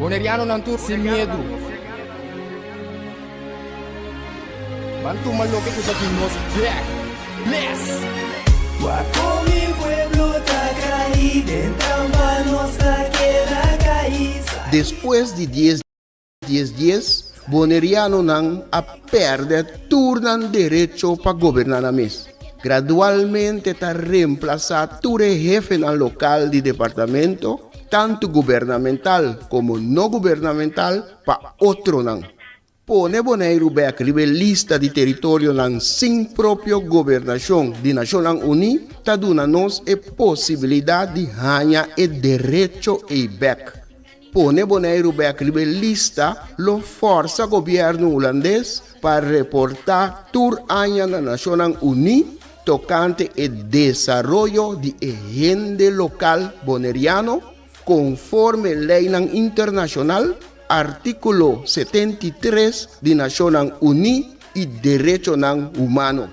Bonerianonan tur sin miedu. Ban tuma loke ku ta di nos bek. Bless! Wak kon mi pueblo ta kai den trampa nos ta keda kai. Despues di dies dies dies, Bonerianonan a pèrdè tur nan derecho pa goberná nan mes. Gradualmente ta remplasá tur e hefenan lokal di departamento, tantu gubernamental komo no gubernamental, pa otronan. Pone Boneiru bèk riba e lista di teritorionan sin propio gobernashon di Nashonnan Uní ta duna nos e posibilidat di haña e derecho ei bèk. Pone Boneiru bèk riba e lista lo fòrsa gobièrnu hulandes pa reportá tur aña na Nashonnan Uní tokante e desaroyo di e hende lokal boneriano konforme leinan internashonal, Artíkulo 73 di Nashonnan Uní i derechonan humano.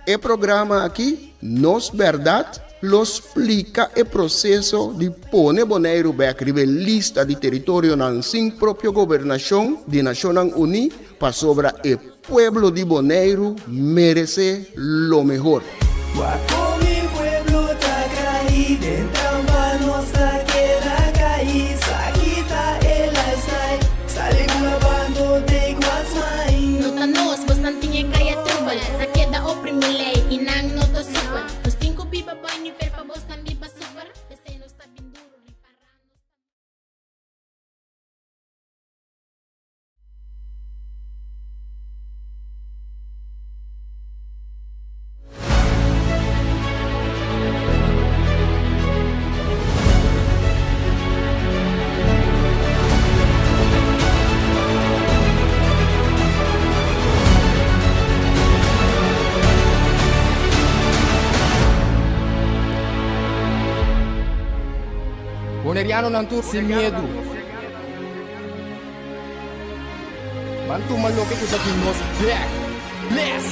E programa aki, Nos Bèrdat, lo splika e proseso di pone Boneiru bèk riba e lista di teritorionan sin propio gobernashon di Nashonnan Uní pasobra e pueblo di Boneiru meresé lo mehor. Wak kon mi pueblo ta kai den trampa nos ta keda kai sa kita e lifestyle sali bula bando take what's mine. No ta nos, bosnan tin e kaya trubel. Ta keda oprimi lei i nan no ta super. Nos tin ku biba boi nivel pa bosnan biba super. P'esei nos ta bin duru, ripará nos ta. Bonerianonan tur sin miedu. Ban tuma loke ku ta di nos bek. Bless!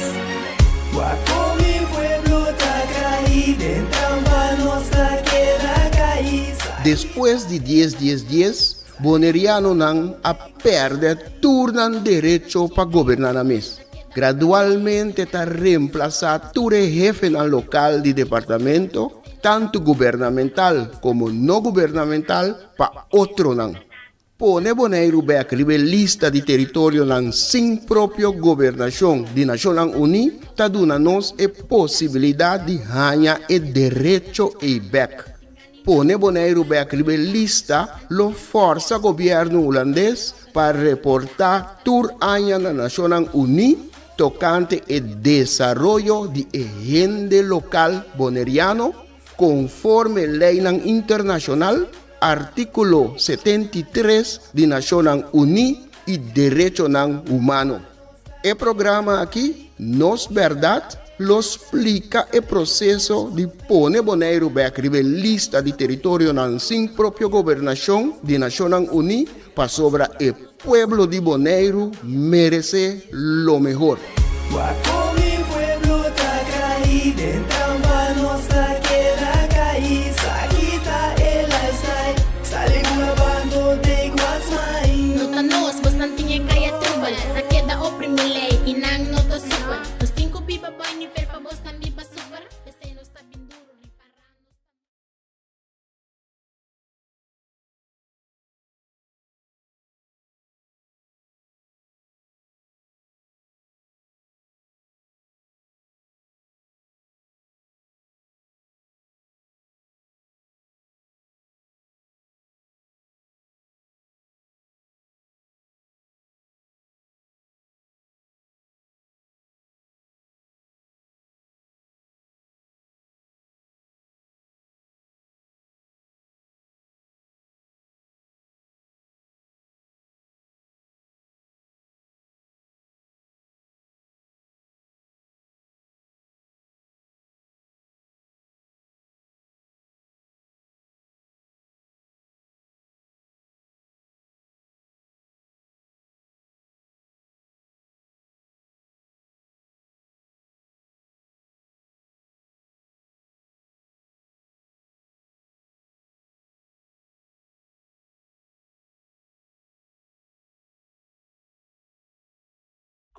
Wak kon mi pueblo ta kai den trampa nos ta keda kai. Despues di dies dies dies, Bonerianonan a pèrdè tur nan derecho pa goberná nan mes. Gradualmente ta remplasá tur e hefenan lokal di departamento, tantu gubernamental komo no gubernamental, pa otronan. Pone Boneiru bèk riba e lista di teritorionan sin propio gobernashon di Nashonnan Uní ta duna nos e posibilidat di haña e derecho ei bèk. Pone Boneiru bèk riba e lista lo fòrsa gobièrnu hulandes pa reportá tur aña na Nashonnan Uní tokante e desaroyo di e hende lokal boneriano konforme leinan internashonal, Artíkulo 73 di Nashonnan Uní i derechonan humano. E programa aki, Nos Bèrdat, lo splika e proseso di pone Boneiru bèk riba e lista di teritorionan sin propio gobernashon di Nashonnan Uní pasobra e pueblo di Boneiru meresé lo mehor. Wak kon mi pueblo ta kai den trampa nos ta keda kai sa kita e lifestyle sali bula bando take what's mine. No ta nos, bosnan tin e kaya trubel. Ta keda oprimi lei i nan no ta super. Nos tin ku biba boi nivel pa bosnan biba super. P'esei nos ta bin duru, ripará nos ta.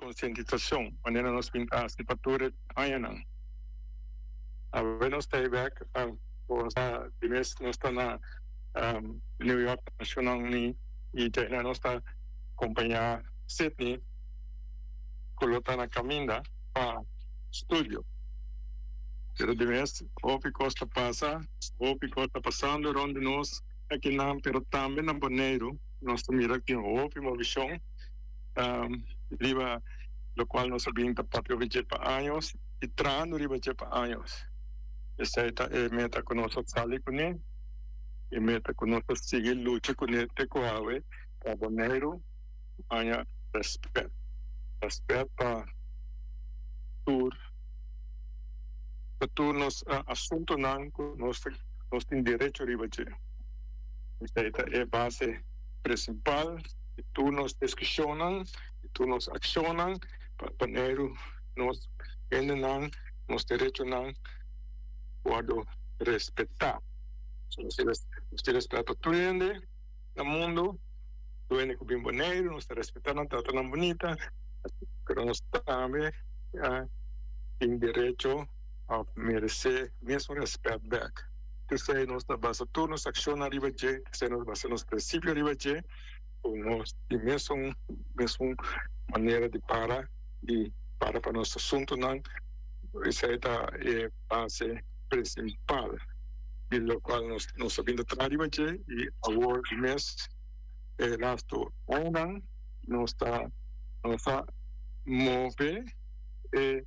konsientisashon manera nos bin ta hasi pa tur e añanan. Awe nos ta ei bek pa di mes nos ta na New York Nashonnan Uní i djaina nos ta kompañá Sidney ku lo ta na kaminda pa studio. Pero di mes hopi kos ta pasa, hopi kos ta pasando rònt di nos akinan pero tambe na Boneiru nos ta mira tin hopi movishon riba lokual nos a bin ta papia over dje pa años i trahando riba dje pa años. Esei ta e meta ku nos a sali kuné, e meta ku nos ta sigui lucha kuné te ku awe pa Boneiru haña rèspèt, rèspèt pa tur pa tur nos asuntunan ku nos ta nos tin derecho riba dje. Esei ta e base prinsipal di tur nos diskushonnan, di tur nos akshonnan pa Boneiru nos hendenan, nos derechonan wòrdu respetá. Nos tin rèspèt pa tur hende na mundu, tur hende ku bin Boneiru, nos ta respetá nan, trata nan bunita, pero nos tambe tin derecho òf meresé mesun rèspèt bèk. P'esei nos ta basa tur nos akshonnan riba dje, p'esei nos ta basa nos prinsipio riba dje, ku nos tin mesun mesun manera di para di para pa nos asuntunan. Esei ta e base prinsipal di lokual nos nos a bin ta traha riba dje i awor di mes e lastu añanan nos ta nos a move e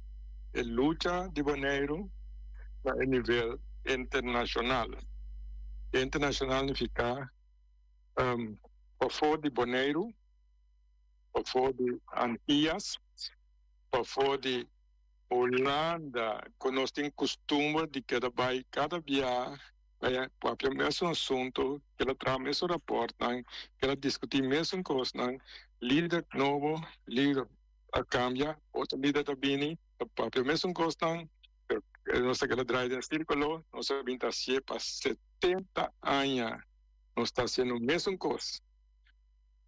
e lucha di Boneiru na e nivel internashonal. Internashonal nifiká pafó di Boneiru, pafó di Antias, pafó di Hulanda, ku nos tin kustumber di keda bai kada bia bai papia mesun asuntu, keda traha mesun rapòrtnan, keda diskutí mesun kosnan. Lider nobo, lider a kambia, otro lider ta bini ta papia mesun kosnan, pero nos ta keda drai den sírkulo. Nos a bin ta hasié pa 70 aña nos ta hasiendo mesun kos.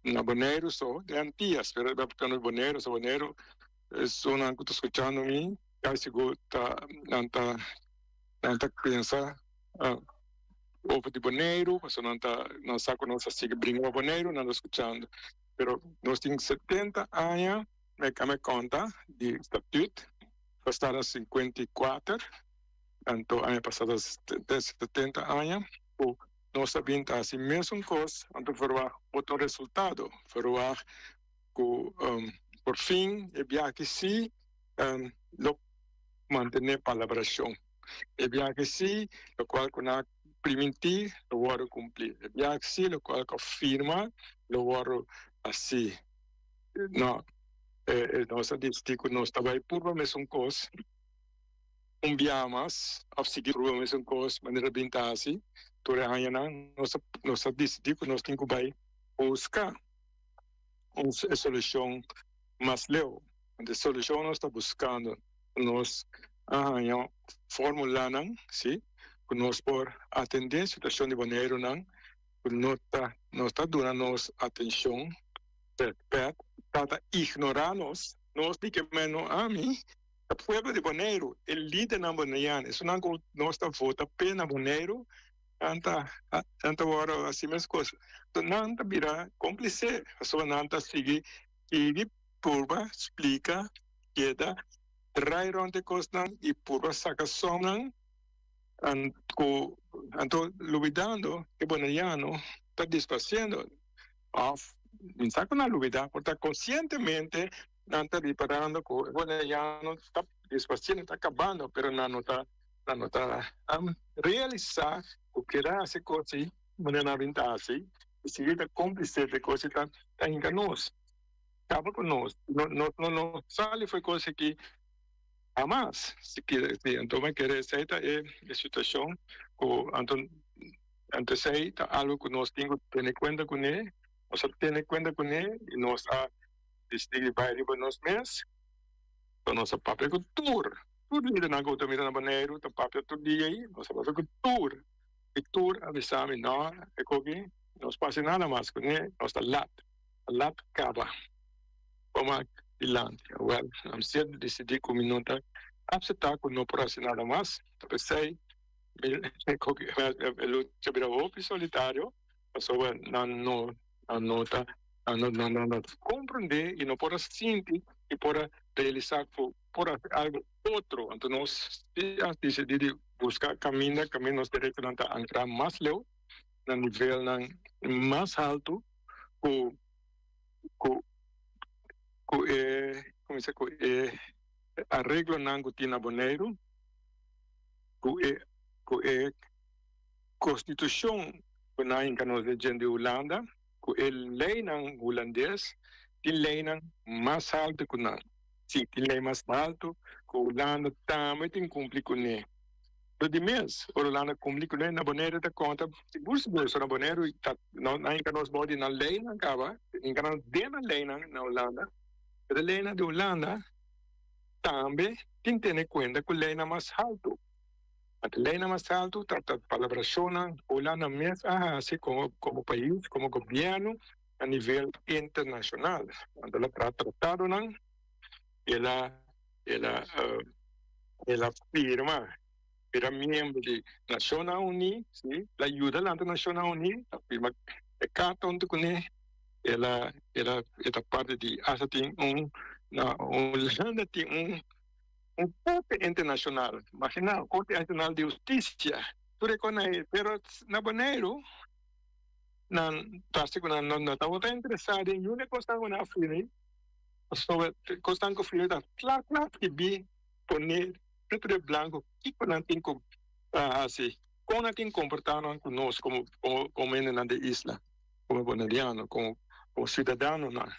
Na Boneiru so, den Antias, pero e Boneiru so, Boneiru Esunnan ku ta skuchando mi kai sigur ta nan ta nan ta pensa over di Boneiru pasobra nan ta nan sa ku nos a sigui bringa pa Boneiru nan ta skuchando pero nos tin 70 aña me kame konta di statuut ta sta na 54 anto aña pasa ta 70 aña ku nos a bin ta hasi mesun kos anto verwagt otro resultado verwagt ku por fin e biaha si lo mantené palabrashon. E biaha si lokual ku nan a primintí lo wòrdu kumplí. E biaha si lokual ku a firma lo wòrdu hasí. No, nos a disidí ku nos ta bai purba mesun kos un biaha mas òf sigui purba mesun kos manera bin ta hasi tur e añanan. Nos a disidí ku nos tin ku bai buska un solucion mas leu. E solucion nos ta buscando, nos a haña formulanan, si, cu nos por atende situacion di Boneirunan cu no ta no ta duna nos atencion, respet, ta ta ignora nos, nos di ke meno ami ta pueblo di Boneiru, e lidernan boneiano, esunnan cu nos ta vota p'e na Boneiru. Nan ta, nan ta wòrdu hasi meskos. Nan ta bira kómplise, pasobra nan ta sigui sigui purba splika, keda drai rònt e kosnan i purba saka sòmnan ku anto lubidando e boneriano ta disparsiendo òf mi sa ku nan lubidá por ta konsientemente nan ta riparando ku e boneriano ta disparsiendo, ta kabando, pero nan no ta. Nan no ta realisá ku keda hasi kos ei manera nan a bin ta hasi i sigui ta kómplise di e kos ei ta hinka nos, kaba ku nos. Nos no no sali for e kos aki hamas. Si kere si anto mi kere esei ta e situashon ku anto anto esei ta algu ku nos tin ku tene kuenta kuné, nos a tene kuenta kuné i nos a disidí bai riba nos mes. Nos a papia ku tur. Tur lidernan ku bo ta mira na Boneiru ta papia tur dia ei, nos a papia ku tur, i tur a bisa mi, no, e koki nos por hasi nada mas kuné, nos ta lat, ta lat kaba. Bo mak. dilanti. Awel, mi a disidí ku mi no ta aseptá ku no por hasi nada mas. Ta p'esei mi lucha bira hopi solitario pasobra nan no nan no ta nan no nan no ta komprondé i no por a sinti i por a realisá ku por hasi algu otro. Anto nos si a disidí di buska kaminda kaminda nos derechonan ta ankrá mas leu na nivelnan mas haltu ku ku ku e como dice ku e areglonan ku tin na Boneiru ku e ku e konstitushon ku nan a hinka nos den dje di Hulanda ku e leinan hulandes tin leinan mas haltu ku nan si tin lei mas haltu ku Hulanda tambe tin kumpli kuné. Lo di mes, ora Hulanda kumpli kuné na Boneiru ta konta sigur sigur so na Boneiru ta nan hinka nos bou di nan leinan kaba, hinka nan den nan leinan na Hulanda, pero e leinan di Hulanda tambe tin tene kuenta ku leinan mas haltu. Anto leinan mas haltu ta ta palabrashonnan Hulanda mes a hasi komo komo pais, komo gobièrnu a nivel internashonal. Anto el a traha tratadonan, el a el a el a firma bira miembro di Nashonnan Uní, si, el a yuda lanta Nashonnan Uní, a firma e karta huntu kuné, el a el a e ta parti di hasta tin un na Hulanda tin un un korte internashonal, imagina korte internashonal di hustisia, tur e kos ei, pero na Boneiru nan parse ku nan no tabata interesá den niun e kosnan ku nan a firma. Pasobra kosnan ku firma ta kla kla skibí poné pretu den blanku kiko nan tin ku hasi, kon nan tin komportá nan ku nos komo komo hendenan di isla, komo boneriano, komo siudadanonan.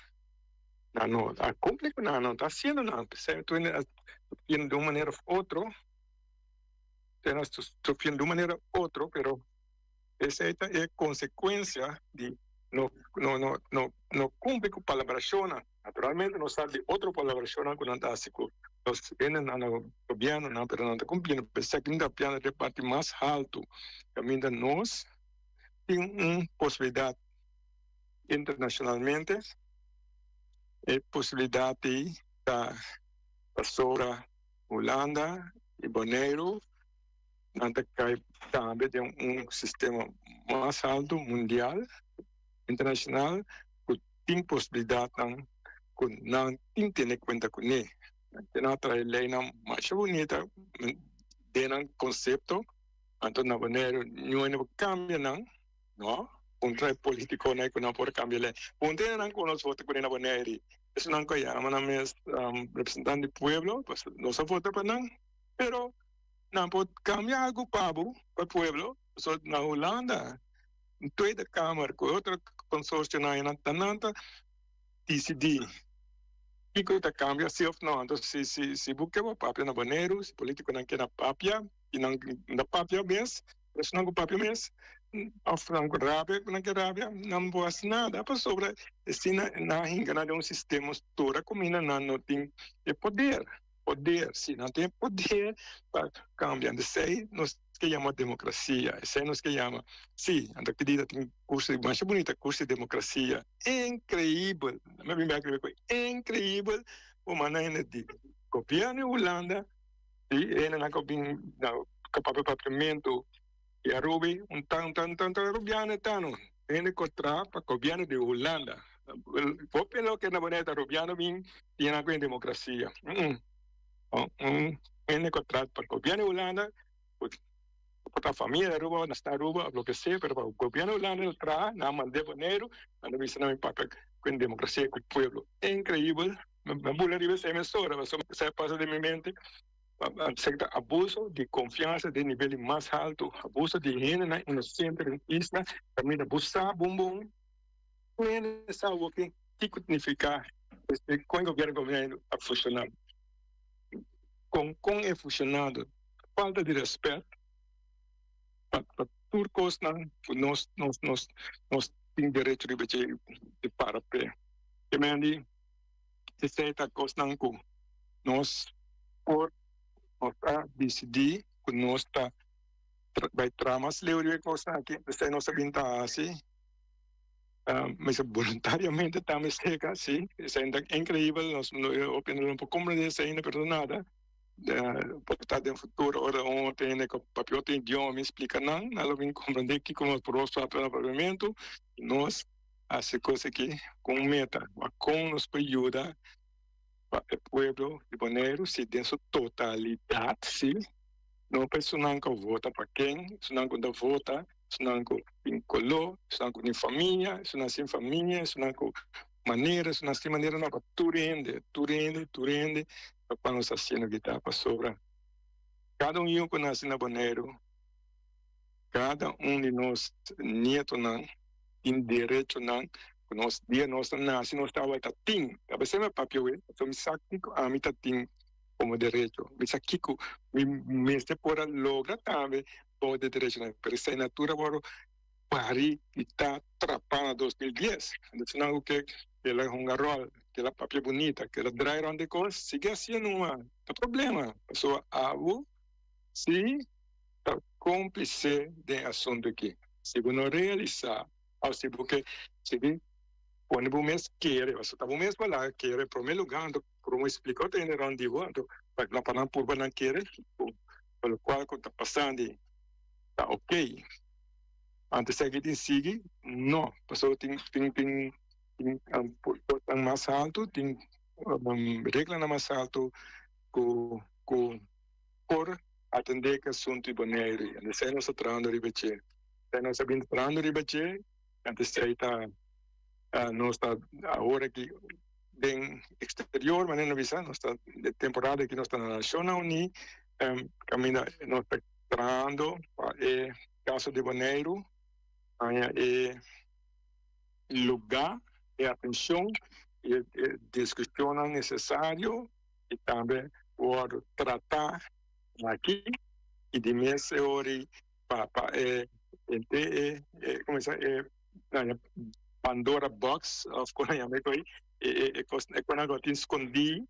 Nan no a kumpli ku nan, nan no ta hasiendo nan. P'esei tur hende a sufriendo di un manera òf otro, tur hende a sufriendo di un manera òf otro, pero esei ta e konsekuensia di no no no no no kumpli ku palabrashonnan. Naturalmente nos sa di otro palabrashonnan ku nan ta hasi ku nos hendenan na gobièrnunan, pero nan ta kumpliendo. P'esei aki mi ta pianda di e parti mas haltu kaminda nos tin un posibilidat internashonalmente. E posibilidat ei ta pasobra Hulanda i Boneiru nan ta kai tambe den un sistema mas haltu mundial, internashonal, ku tin posibilidatnan ku nan tin tene kuenta kuné. Nan a trae leinan masha bunita den nan konsepto, anto na Boneiru niun hende por kambia nan. No, puntra e politiconan cu nan por cambia ley. Puntra e nan cu nos vota cu na Bonaire. Esunnan cu a yama nan mes representante di pueblo, pues nos a vota pa nan. Pero nan por cambia algo pa bo, pa pueblo. So na Hulanda, Tweede Kamer cu otro consorcionan nan ta nan ta dicidi kico ta cambia si of no. Anto si si si bo ke bo papia na Boneiru, si politiconan ke na papia y nan ta papia mes, Esnan ku papia mes òf nan ku rabia ku nan ke rabia, nan bo hasi nada pasobra asina nan a hinka nan den un sistema tur kuminda nan no tin e poder, poder, si nan tin e poder pa kambia. Esei nos ke yama demokrasia, esei nos ke yama, si, anto ki dia tin kurso masha bunita kurso di demokrasia, inkreibel, mi a bin bek riba e kos, inkreibel ku manda hende di gobièrnu di Hulanda. Si hendenan ku bin na papia papiamentu di Aruba un tan tan tan tan arubiano e ta no. Hende ku traha pa gobièrnu di Hulanda. Hopi loke na Bonaire ta arubiano bin yena ku e demokrasia. Un hende ku traha pa gobièrnu di Hulanda ku por ta famia di Aruba o nasta Aruba of loke sea pero pa gobièrnu di Hulanda el traha nan mand'é Boneiru nan ta bisa nan mi papia ku e demokrasia ku pueblo. Inkreibel. Mi bula riba esei mesora, pasobra esei a pasa den mi mente. Esei ta abuso di konfiansa den nivel di mas haltu, abuso di hendenan inosente den isla kaminda bo sa bon bon tur hende sa awor ke kiko signifiká kon e gobièrnu gobièrnu a funshoná, kon kon e funshonado, falta di rèspèt pa pa tur kosnan ku nos nos nos nos tin derecho riba dje di para p'e. Ke men di. Esei ta kosnan ku nos por nos a disidí ku nos ta bai traha mas leu riba e kosnan aki. Esei nos a bin ta hasi. Mester boluntariamente tambe seka, si. Esei ta increibel, nos hopi hende no por comprende esei ainda, pero nada. Por ta den futuro ora un otro hende ku papia otro idioma bin splika nan, nan lo bin comprende kiko nos por papia na papiamentu. Nos hasi kos aki ku un meta, wak kon nos por yuda pa e pueblo di Boneiru, si den su totalidat, si. No pa esunnan ku a vota pa ken, esunnan ku ta vota, esunnan ku tin koló, esunnan ku tin famia, esunnan sin famia, esunnan ku manera, esunnan sin manera, no, pa tur hende, tur hende, tur hende pa kua nos ta hasiendo kita pasobra kada un yu ku nase na Boneiru, kada un di nos nietonan tin derechonan ku nos dia nos ta nase nos tabata tin, tabata semper papia awe, pasobra mi sa kiko ami ta tin. Como derecho. Mi sa kico mi mester por a logra tambe bou de derechonan, pero esei natura worde pari y ta trapa na 2010. Entonces nan cu ke kela hunga rol, kela papia bunita, kela draai rond de cos, sigui haciendo numa, ta problema. Pasobra abo si ta complice den e asunto aki. Si bo no realisa of si bo ke sigui pone bo mes kere, pasobra ta bo mes bo laga kere prome lugar, anto Como explico ta hende rond di bo anto pa nan pa nan purba nan kere cu pa locual cu ta pasando ta ok anto esaki tin sigui no pasobra tin tin tin tin cosnan mas alto tin reglanan mas alto cu cu por atende cu asunto di Boneiru y esey nos ta trahando riba dje esey nos a bin trahando riba dje anto esey ta nos ta awor aki. Den exterior, manera no bisa, nos ta de temporada aki nos ta na Nacionnan Uní, caminda nos ta trahando pa e caso di Boneiru haña e lugar, e atencion y e discusionnan necesario y tambe wordo trata aki y di mes e ora pa pa e e e como se e Pandora box of con a yama e coi e e cos e conan cu a tin scondi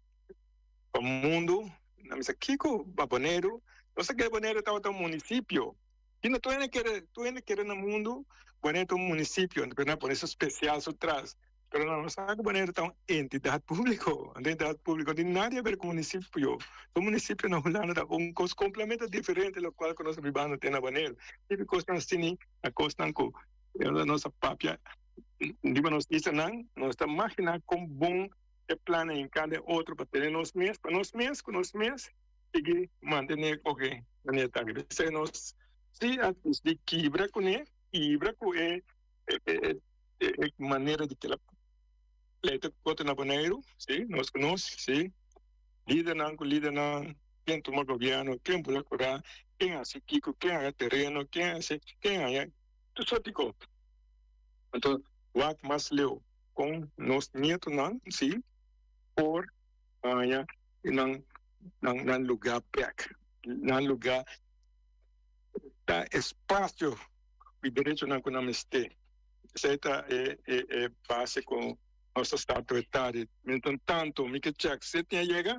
pa mundo nan bisa kico pa Boneiru nos ta kere Boneiru tabata un municipio y no tur hende kere tur hende kere na mundo Boneiru ta un municipio pero nan a pone su special su tras pero nan no sa cu Boneiru ta un entidad publico un entidad publico no tin nada di haber cu municipio un municipio na Hulanda ta un cos completamente diferente locual cu nos ta bibando te na Boneiru y cosnan asina ta cosnan cu Ora nos a papia riba nos islanan, nos ta maginá kon bon e plannan hinká den otro pa tene nos mes, pa nos mes ku nos mes sigui mantené oke manera ta. P'esei nos si a di kibra kuné, kibra ku e e manera di kila pleita ku otro na Boneiru, si, nos ku nos, si, lidernan ku lidernan, ken tuma gobièrnu, ken bula kurá, ken hasi kiko, ken haña tereno, ken hasi, ken haña. Tur sort di kos. Anto wak mas leu kon nos nietonan si por haña nan nan lugá bèk, nan lugá ta espasio di derechonan ku nan mester. Esei ta e e base ku nos ta sta tratá di. Mientras tanto mi ke chèk Sidney a yega.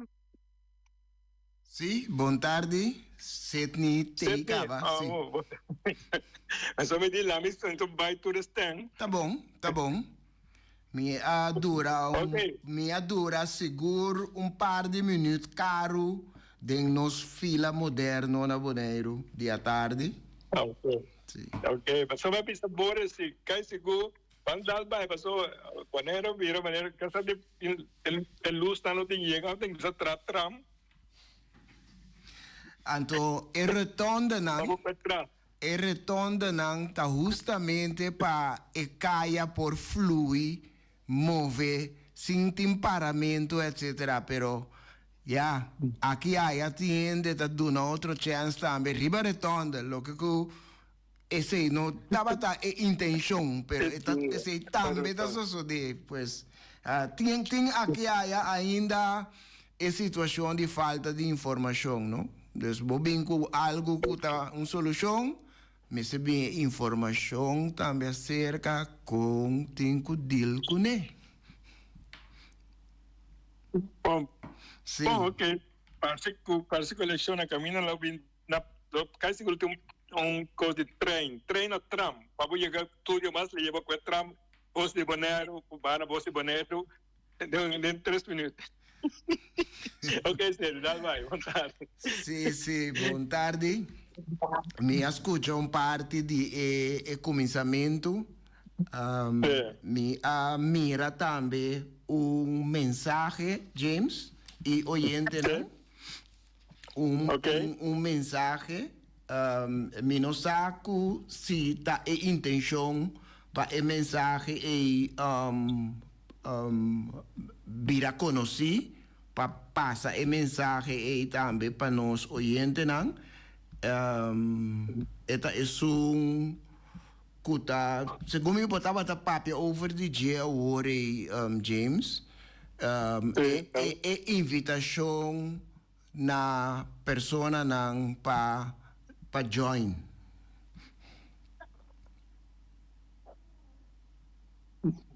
Sí, bon tardi, Sidney te caba, sí. Eso mi di lami sento bai tur esten. Ta bon, ta bon. Mi a dura un, mi a dura sigur un par di minuut karu den nos fila moderno na Boneiru di atardi. Ok. Sí. Ok, pasobra mi bisa Boris si kai sigur Ban dal bai paso wanneer bira manera kasa di e lusnan lo tin yega tin bisa tra tram. Anto e rotondenan e rotondenan ta hustamente pa e kaya por flui, move sin tin paramentu etcetera pero ya aki aya tin hende ta duna otro chèns tambe riba rotonde loke ku Esei no tabata e intencion, pero e ta, esei tambe ta sosode. Pues, tin, tin aki aya ainda e situacion di falta di informacion, no? Dus bo bin cu algo cu ta un solucion, mester bin e informacion tambe acerca con tin cu deal cune. Bon, Sí. bon, ok. Parse cu, parse cu eleccion a camina lo bin Na casi sigur tin un cos di trein, trein of tram, pa bo yega studio mas lo yeba cu e tram. Bos di Boneiru, Cubana Bos di Boneiru den den tres minuut. Ok, Seri, dal bai. Bon tardi. Sí, sí, bon tardi. Mi a skucha un parti di e e kuminsamentu. Um, Sí. mi a mira tambe un mensahe, James, i oyentenan. Sí. Un, Ok. un, un mensahe. Um, mi no sa ku si ta e intenshon pa e mensahe ei um, um, bira konosí, pa pasa e mensahe ei tambe pa nos oyentenan. Um, e ta esun ku ta, segun mi bo tabata papia over di dje awor ei, um, James, um, Sí, e, e, e invitashon na personanan pa pa join.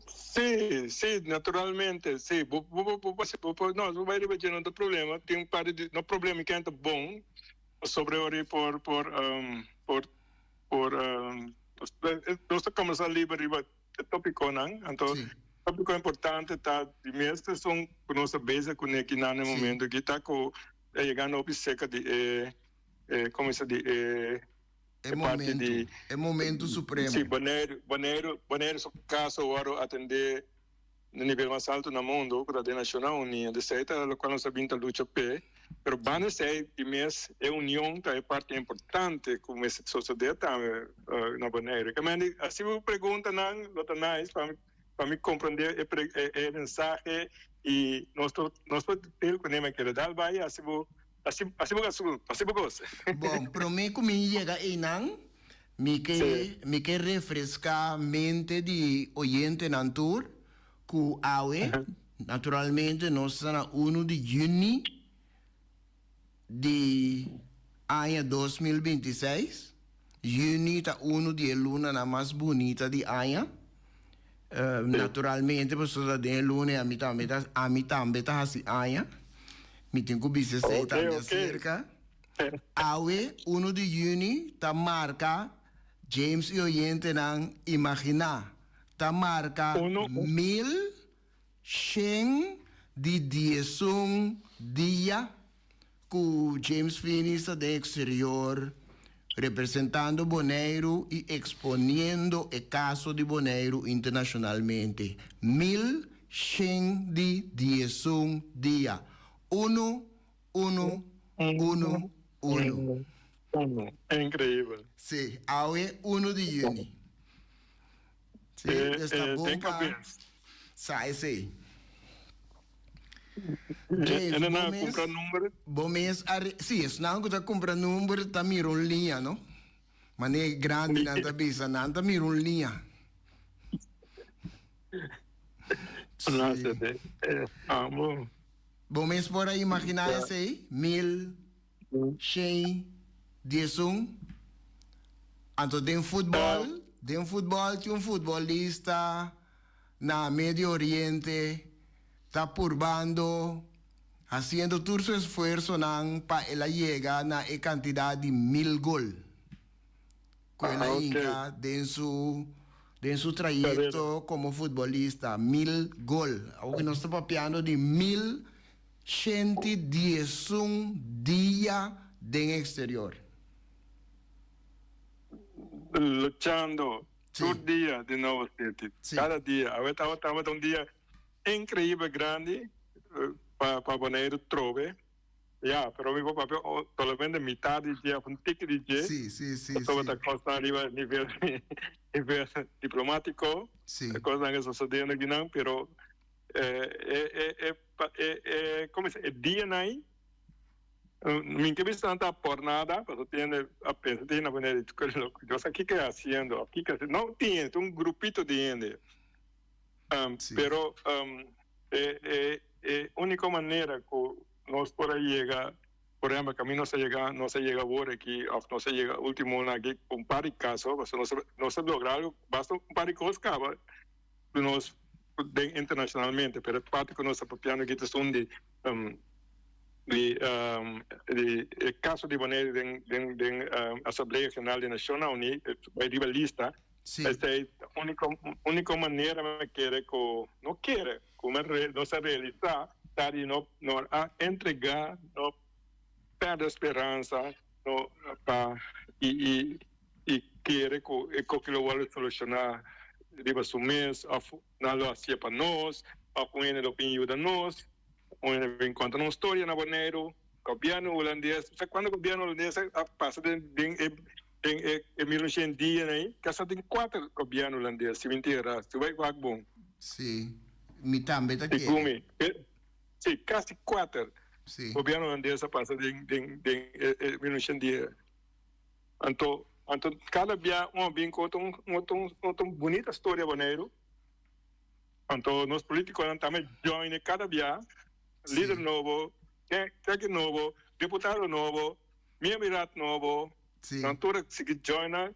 Sí, sí, naturalmente, sí. Bo, bo, bo, bo, bo, bo, no, bo bai riba dje no ta problema. Tin un par di, no problema, ken ta bon sobre ori por, por, um, por, por, um, nos ta comenzá liber riba e tópiconan. Anto, Sí. tópico importante ta di mes esun ku nos ta bezig kuné kinan na e momento aki ta ku ta yegando hopi serka di e, e, komo se di e, E e parti momento, di e momento supremo. Sí, Boneiru, Boneiru, Boneiru su kaso wòrdu atendé na nivel mas alto na mundo, ku ta den Nashonnan Uní. Esei ta lokual nos a bin ta lucha p'e. Pero banda esei di mes e union ta e parti importante ku mester sosodé tambe na Boneiru. Ke mende hasi bo preguntanan lo ta nice pa mi pa mi komprondé e e mensahe i nos por nos por dil kuné mi a kere dal bai hasi bo hasi hasi bo hasi bo kos. Bon, promé ku mi yega einan Mi ke mi ke refreská mente di oyentenan tur ku awe, naturalmente nos ta na unu di yüni di aña 2026. Yüni ta unu di e lunanan mas bunita di aña. Naturalmente pasobra ta den e luna i ami tambe ta ami tambe ta hasi aña. Mi tin ku bisa esei tambe aserka. Awe, unu di yüni, ta marka, James i oyentenan imaginá, ta marka 1111 dia ku James Finies ta den eksterior representando Boneiru i eksponiendo e kaso di Boneiru internashonalmente. 1111 dia. Unu Uno, uno, uno. Uno. Increíbel. Sí, awe uno di juni. Sí, Eh, dus ta eh, bon den pa kabes. sa esei. Eh, James, en bo nan mes, kumpra number. bo mes a re, sí, esnan ku ta kumpra number ta mira un liña, no? Manera grandinan ta bisa, nan ta mira un liña. No Sí. sé, eh, eh, ah, bon. Bo mes por a imaginá esei? 1111. Anto den futbòl, den futbòl tin un futbolista na Medio Oriente ta purbando, hasiendo tur su esfuersonan pa el a yega na e kantidat di mil gol. Ku el a hinka den su den su trayekto komo futbolista, mil gol. Awor ku nos ta papiando di 1111 dia den eksterior. Luchando tur dia di nobo City. Kada dia. Awe tabata un dia inkreibel grandi pa Boneiru trobe. Ya, pero mi por papia solamente mitad di dje of un tiki di dje. Sí, sí, sí, Pasobra sí. ta cosnan riba nivel nivel diplomatico. Sí. E cosnan que sucediendo akinan, pero eh, e e e pa e e como se e dianan ei, mi ke bisa nan ta por nada, pasobra tin hende a pensa tin hende a pone yo sa kiko e haciendo of kiko no tin hende, un grupito di hende. Sí. Pero e e e único manera ku nos por a yega, por ehempel, ku ami nos a yega, nos a yega awor aki òf nos a yega último luna aki ku un par di kaso, pasobra nos a nos a logra algu, basta un par di kos kaba ku nos den internashonalmente, pero e parti ku nos ta papiando aki ta esun di di di e kaso di Boneiru den den den Asamblea General di Nashonnan Uní, bai riba lista. Sí. Esei ta úniko úniko manera mi kere ku no kere ku mi nos a realisá ta di no no a entregá no pèrdè speransa no pa i i i kere ku e koki lo wòrdu solushoná riba su mes òf nan lo hasié pa nos òf un hende lo bin yuda nos un hende bin konta nos storia na Boneiru gobièrnu hulandes sa kuando gobièrnu hulandes a pasa den den e Den e e 1900 dianan ei, kasa tin kuater gobièrnu hulandes, si mi ntera, si bai wak bon. Sí, mi tambe ta kere. Segun mi, sí, kasi kuater Sí. gobièrnu hulandes a pasa den den den e e 1900 dia. Anto anto kada bia un a bin ku otro un otro un otro bunita storia Boneiru. Anto nos politikonan tambe join e kada bia, lider Sí. nobo, ke keke nobo, diputado nobo, miembro nobo. Sí. Nan tur a sigui join nan,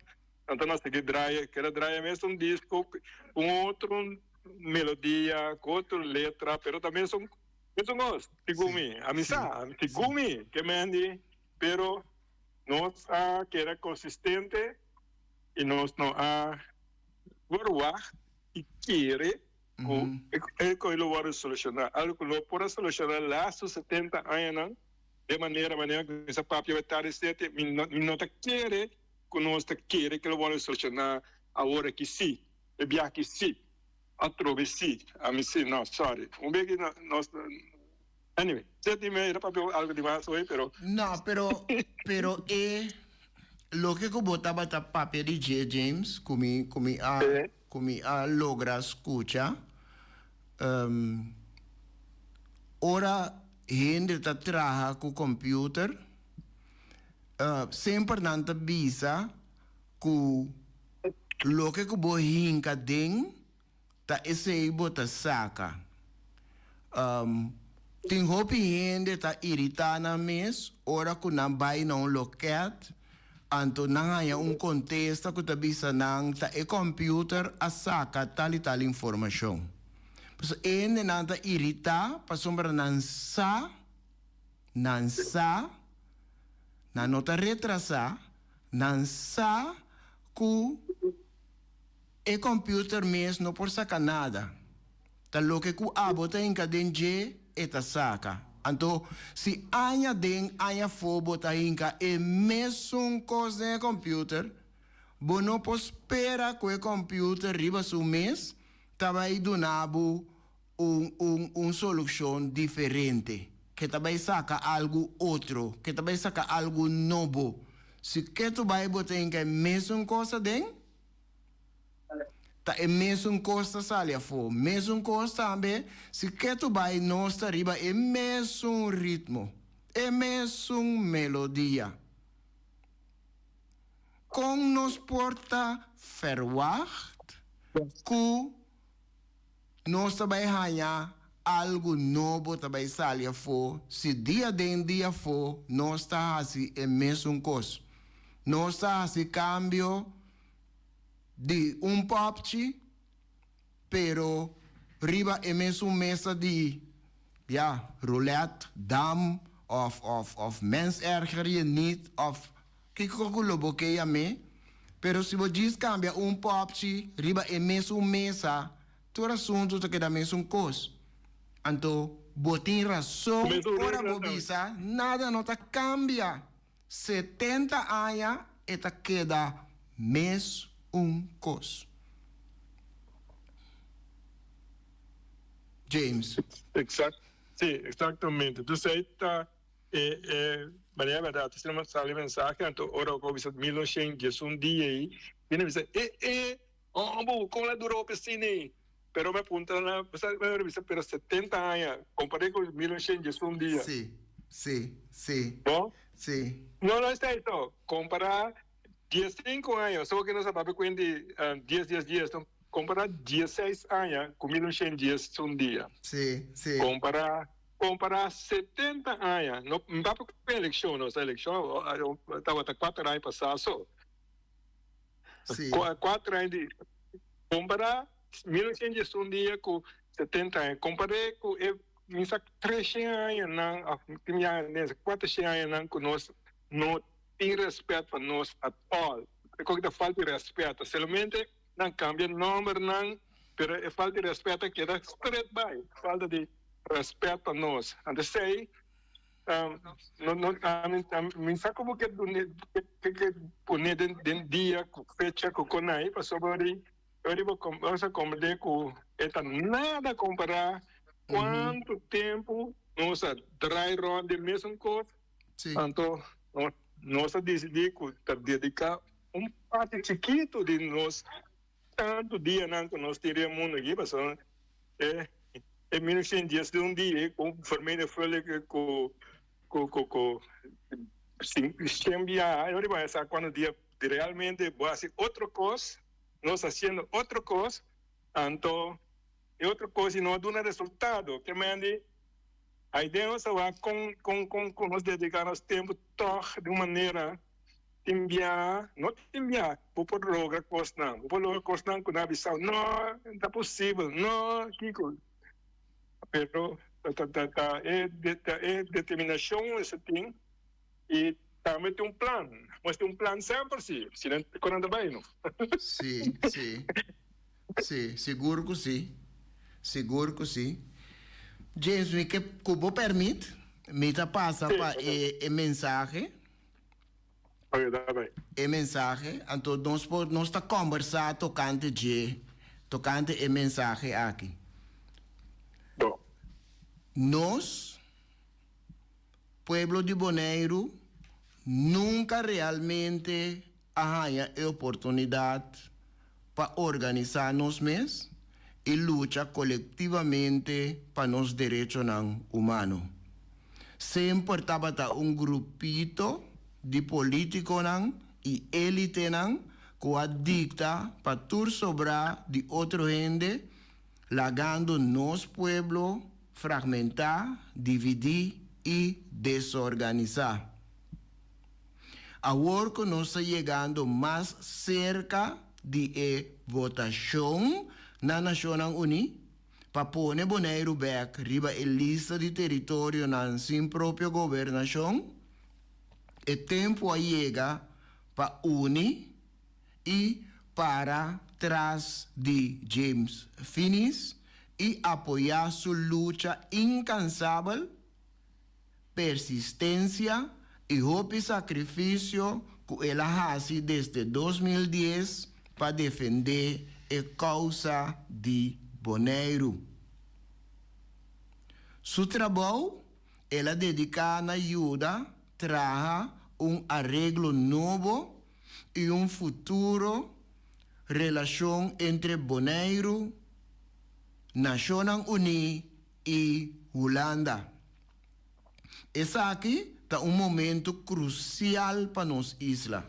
nan ta sigui draai, keda draai mesun disco cu otro melodia, cu otro letra, pero ta mesun, mesun cos, segun mi, a mi sa, segun mi, ke mendi, pero nos a keda consistente y nos no a verwacht y kere cu e coy lo worde soluciona, algo cu no por a soluciona laatste 70 añanan. De manera manera ku mi sa papia e tardi sete, mi no mi no ta kere ku nos ta kere ku lo wòrdu solushoná awor aki sí, e biaha aki sí, atrobe sí, ami sí, no, sorry. Un bes ki nos, anyway, sete i media ta papia algu di mas hoy, pero. No, pero, pero e loke ku bo tabata papia di dje, James, ku mi, ku mi a, ku mi a logra skucha, Ora hende ta traha ku computer, semper nan ta bisa ku loke ku bo hinka den ta esei bo ta saka. Tin hopi hende ta iritá nan mes ora ku nan bai na un loket, anto nan haña un kontesta ku ta bisa nan ta e computer a saka tal i tal informashon. Pasobra e hendenan ta iritá pasobra nan sa, nan sa, nan no ta retrasá, nan sa ku e computer mes no por saka nada. Ta loke ku abo ta hinka den dje e ta saka. Anto si aña den aña afó bo ta hinka e mesun kos den e computer, bo no por spera ku e computer riba su mes ta bai duna bo un un un solucion diferente, ke ta bai saca algo otro, ke ta bai saca algo nobo. Si ketu bai bo ta hinca e mesun cos aden, ta e mesun cos ta sali afo. Mesun cos tambe si ketu bai nos ta riba e mesun ritmo, e mesun melodia. Kon nos por ta verwacht ku nos ta bai haña algu nobo ta bai sali afó si dia den dia afó nos ta hasi e mesun kos? Nos ta hasi kambio di un pòpchi pero riba e mesun mesa di, ya, roulette, dam of of of mens erger je niet of kiko ku lo bo ke yam'é, pero si bo djis kambia un pòpchi riba e mesun mesa, tur asuntu ta keda mesun kos. Anto bo tin rason ora bo bisa nada no ta kambia. 70 aña e ta keda mes un kos. James. Exact, sí, exactamente. Entonces ahí ta e e manera berdad. Asina mi sali mensahe anto ora ku a bisa 1911 dia ei, mi a bisa e e hombo kon la dura hopi asina ei? Pero mi a puntra nan, mi a bisa pero 70 aña komparé ku 1911 dia. Sí, sí, sí. No? Sí. No, no esta eso. Kompará 15 aña, so ke nos a papia kuenta di dies, dies, dies, no? Kompará 16 aña ku 1911 dia. Sí, sí. Kompará, kompará 70 aña, no, mi papia ku elekshon, no, sa elekshon tabata kuater aña pasá so. Sí. Kuater aña di kompará 1911 dia ku 70 aña. Kompar'é ku e mi sa treshen añanan òf tin ya kuatershen añanan ku nos no tin rèspèt pa nos at all. E kos ta falta di rèspèt. Solamente. Nan kambia nòmbernan, pero e falta di rèspèt a keda stret bai. Falta di rèspèt pa nos. Anto esei no no ami mi sa ku bo ke dune ke pone den den dia ku fecha ku konai pasobra ori ori bo sa komprende ku e ta nada kompará kuantu tempu nos a drai rònt den mesun kos. Anto nos a disidí ku ta dediká un parti chikitu di nos tantu dianan ku nos tin riba mundu aki, pasobra e e 1911 dia ku vermenigvuldigen ku ku ku ku shen biaha, yo riba sa kuantu dia realmente bo hasi otro kos, nos hasiendo otro kos, anto e otro kos no a duna resultado, ke mende aiden nos a wak kon kon kon ku nos dediká nos tempu tòg di un manera. Tin bia, no tin bia, bo por logra kosnan. Bo por logra kosnan ku nan a bisa, no, no ta posibel, no, kiko. Pero ta ta ta e ta e determinashon mester tin i tambe tin un plan. Mester tin un plan semper si, si nan ku nan ta bai no. Sí, sí. Sí, sigur ku sí. Sigur ku sí. James, mi ke ku bo pèrmit, mi ta pasa pa e e mensahe. E mensahe, anto nos por nos ta kòmbersá tokante dje, tokante e mensahe aki. Nos, pueblo di Boneiru, nunka realmente a haña e oportunidat pa organisá nos mes i lucha kolektivamente pa nos derechonan humano. Semper tabata un grupito di polítikonan i élitenan ku a dikta pa tur sobrá di otro hende, lagando nos pueblo fragmentá, dividí i desorganisá. Awor ku nos ta yegando mas serka di e votashon na Nashonnan Uní pa pone Boneiru bèk riba e lista di teritorionan sin propio gobernashon, e tempu a yega pa uni i para tras di James Finies i apoyá su lucha inkansabel, persistencia y hopi sacrificio cu el a haci desde 2010 pa defende e causa di Boneiru. Su trabou el a dedica na yuda traha un areglo nobo y un futuro relacion entre Boneiru, Nacionnan Uní i Hulanda. Esaki ta un momento krusial pa nos isla,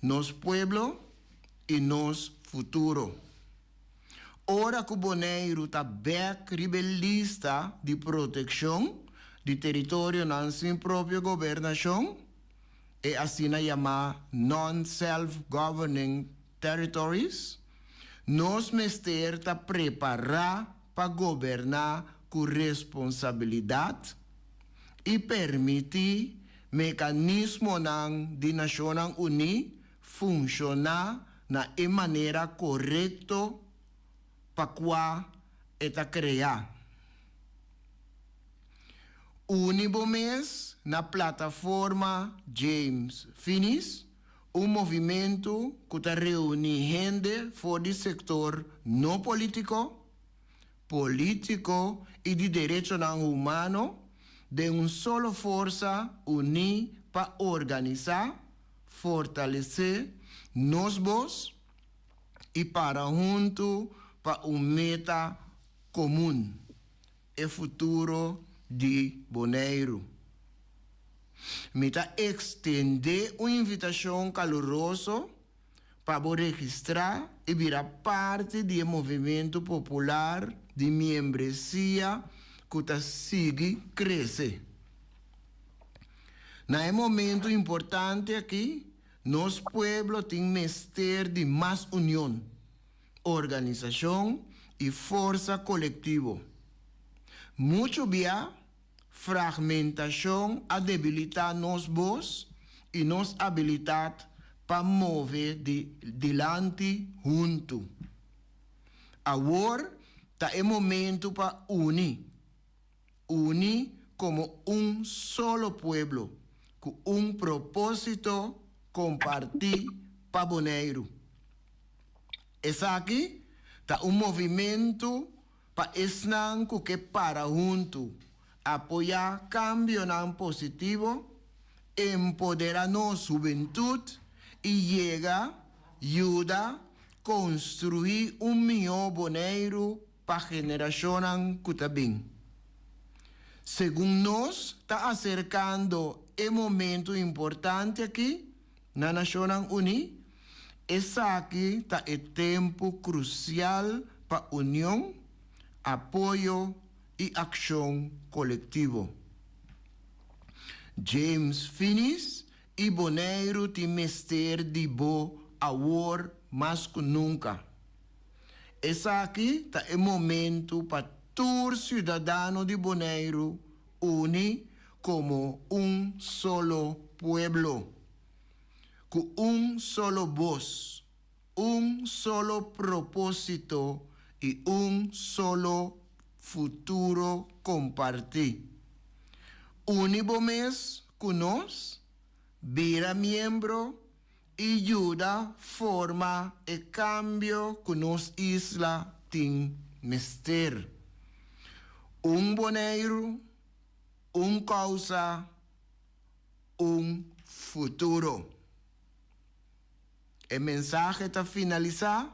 nos pueblo i nos futuro. Ora ku Boneiru ta bèk riba e lista di protekshon di teritorionan sin propio gobernashon, e asina yamá non-self-governing territories, nos mester ta prepará pa goberná ku responsabilidat i permití mekanismonan di Nashonnan Uní funshoná na e manera korekto pa kua e ta kreá. Uni bo mes na Plataforma James Finies, un movimentu ku ta reuní hende for di sektor no polítiko, polítiko i di derechonan humano den un solo forsa uní pa organisá, fortalesé nos bos i para huntu pa un meta komun. E futuro di Boneiru. Mi ta ekstendé un invitashon kaluroso pa bo registrá i bira parti di e movimentu popular di miembresia ku ta sigui krese. Na e momentu importante akí, nos pueblo tin mester di mas union. organisashon i forsa kolektivo. Muchu bia, fragmentashon a debilitá nos bos i nos abilitat. pa move di dilanti huntu. Awor ta e momentu pa uni, uni komo un solo pueblo ku un propósito kompartí pa Boneiru. Esaki ta un movimentu pa esnan ku ke para huntu, apoyá kambionan positivo, empoderá nos hubentut i yega yuda konstruí un mihó Boneiru pa generashonnan ku ta bin. Segun nos ta aserkando e momentu importante akí na Nashonnan Uní, esaki ta e tempu krusial pa union, apoyo i akshon kolektivo. James Finies i Boneiru tin mester di bo awor mas ku nunka. Esaki ta e momentu pa tur siudadano di Boneiru uni komo un solo pueblo, ku un solo bos, un solo propósito i un solo futuro kompartí. Uni bo mes ku nos, bira miembro i yuda forma e kambio ku nos isla tin mester. Un Boneiru, un kousa, un futuro. E mensahe ta finalisá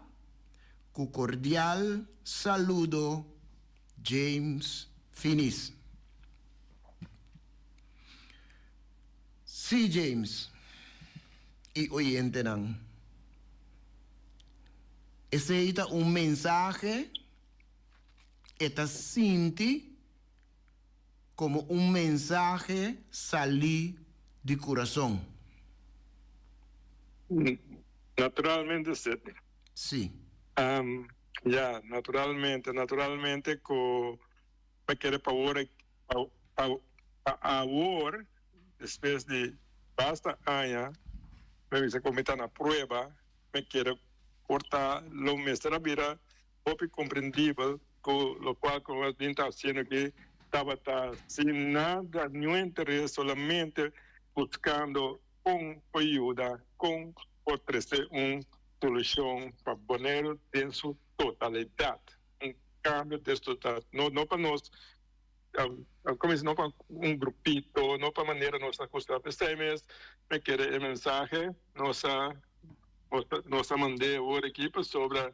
ku kordial saludo James Finies. Sí James i oyentenan, esei ta un mensahe e ta sinti komo un mensahe salí di kurason. Naturalmente Sidney. Sí. Ya, naturalmente, naturalmente ku mi kere pa wor pa pa awor despues di basta aña mi bisa ku mi ta na prueba mi kere por ta lo mester a bira hopi komprendibel ku lokual ku nos bin ta hasiendo aki tabata sin nada niun interes solamente buskando kon por yuda kon por trese un solushon pa Boneiru den su totalidat un kambio den su totalidat no no pa nos komo no pa un grupito no pa manera nos ta gusta p'esei mes mi kere e mensahe nos a Nos a mand'é awor aki pasobra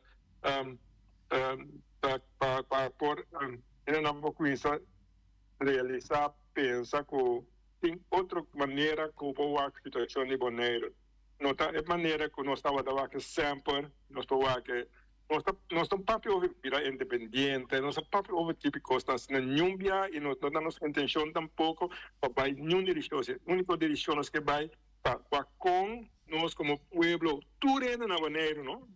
ta pa por hendenan por cuminsa realisa, pensa cu tin otro manera cu por wak situacion di Boneiru. No ta e manera cu nos tabata wak semper, nos por wak e, nos ta nos ta papia over bira independiente, nos ta papia over kipi cosnan asina niun bia y no ta nos intencion tampoco pa bay niun direccion, unico direccion nos ke bay Pa pa kon nos komo pueblo tur hende na Boneiru no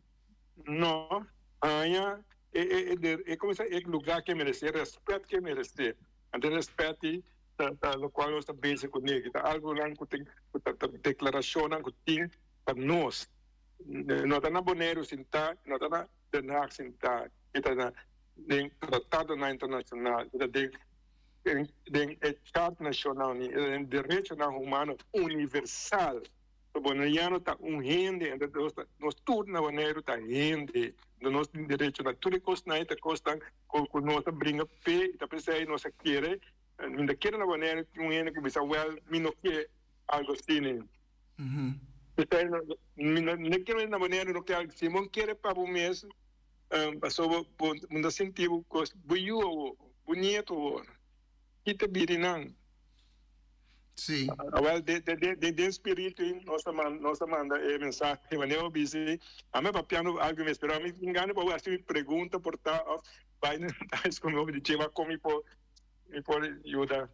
no haña e e e de e komo sa e lugá ke meresé rèspèt ke meresé anto rèspèt ei ta ta lokual nos ta bezig kuné ta algunan ku tin ku ta ta deklarashonnan ku tin pa nos no ta na Boneiru sintá no ta na Den Haag sintá e ta na den tratadonan internashonal e ta den Den e Chart Nashonal ni den derechonan humano universal. So boneriano ta un hende, entonces nos ta, nos tur na Boneiru ta hende, entonces nos tin derecho na tur e kosnan ei ta kosnan ku ku nos ta bringa p'e i ta p'esei nos a kere, mi ta kere na Boneiru tin un hende ku bisa wèl mi no ke algo asina. P'esei mi no mi no kere na Boneiru no ke algo asina, bo kere pa bo mes. Pasobra bo no ta sinti bo kos, bo yu awor, bo nieto awor, ki ta biri nan? Sí. Awel, den spiritu nos ta nos ta manda e mensahe, manera bo bisa, ami a papiando algu mes, pero ami tin gana pa bo hasi mi pregunta por ta of bai na thuis ku mi di cheba kon mi por mi por yuda.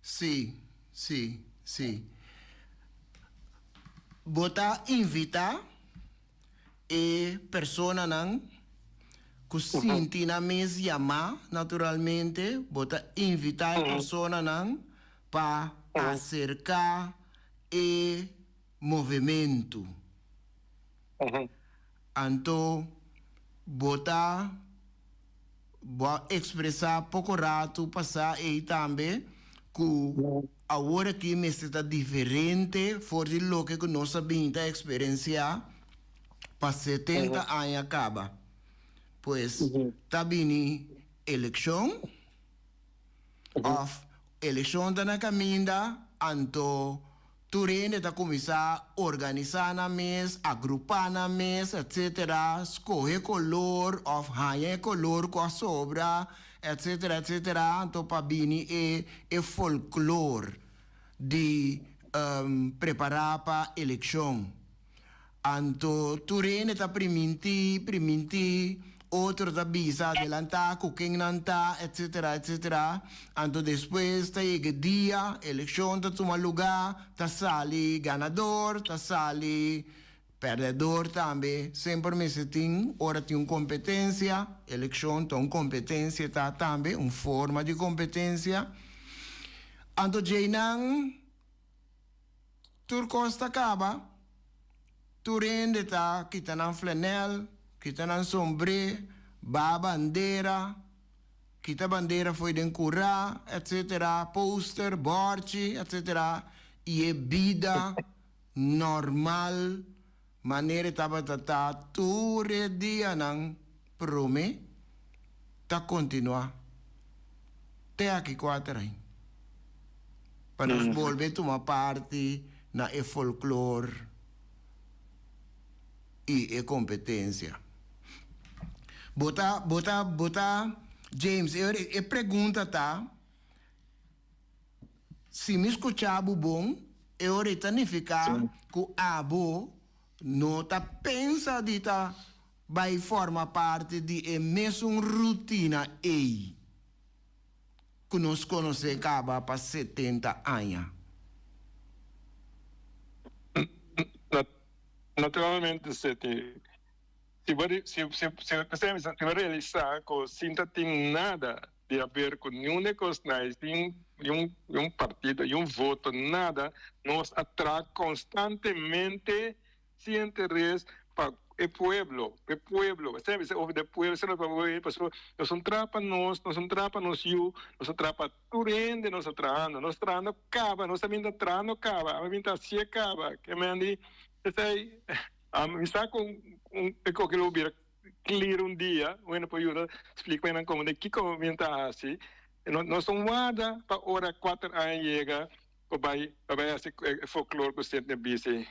Sí, sí, sí. Bo ta invitá E personanan ku sinti nan mes yamá, naturalmente, bo ta invitá e personanan pa aserká e movementu. Anto bo ta bo a ekspresá poko ratu pasá ei tambe ku awor aki mester ta diferente for di loke ku nos a bin ta eksperensiá pa 70 aña kaba. Pues ta bini elekshon òf elekshon ta na kaminda anto Tur hende ta kuminsá organisá nan mes, agrupá nan mes, etcetera, skohe kolor òf haña e kolor ku a sobra, etcetera, etcetera, anto pa bini e e folklor di prepará pa elekshon. Anto tur hende ta primintí, primintí, otro ta bisa adelantá ku ken nan ta, etcetera, etcetera. Anto despues ta yega e dia, elekshon ta tuma lugá, ta sali ganador, ta sali pèrdèdor tambe. Semper mester tin, ora tin un kompetensia, elekshon ta un kompetensia ta tambe, un forma di kompetensia. Anto djeinan. Tur kos ta kaba, tur hende ta kita nan flanel, kita nan sombré, baha bandera, kita bandera fo'i den kurá, etcetera, poster, bòrchi, etcetera, i e bida normal manera e tabata ta tur e dianan promé ta kontinuá te aki kuater aña pa nos bolbe tuma parti na e folklor i e kompetensia. Bo ta, bo ta, bo ta, James, e e pregunta ta, si mi skucha bo bon, e ora ei ta nifiká ku abo no ta pensa di ta bai forma parti di e mesun rutina ei ku nos konosé kaba pa 70 aña. Naturalmente si. Si bo si si si bo realisá ku sin ta tin nada di haber ku niun di e kosnan ei, sin niun partido, niun voto, nada, nos a traha konstantemente sin interes pa e pueblo, e pueblo, esei mi bisa over di e pueblo, esei no ta pasobra pasobra nos no traha pa nos, nos no traha pa nos yu, nos ta traha pa tur hende nos ta trahando, nos trahando kaba, nos ta bin ta trahando kaba, ami bin ta hacié kaba, ke men di esei mi sa ku un e koke lo bira clear un dia, un hende por yuda splika nan komo de kiko mi ta hasi, nos no warda pa ora kuater aña yega pa bai pa bai hasi e folklor ku sint na bisi.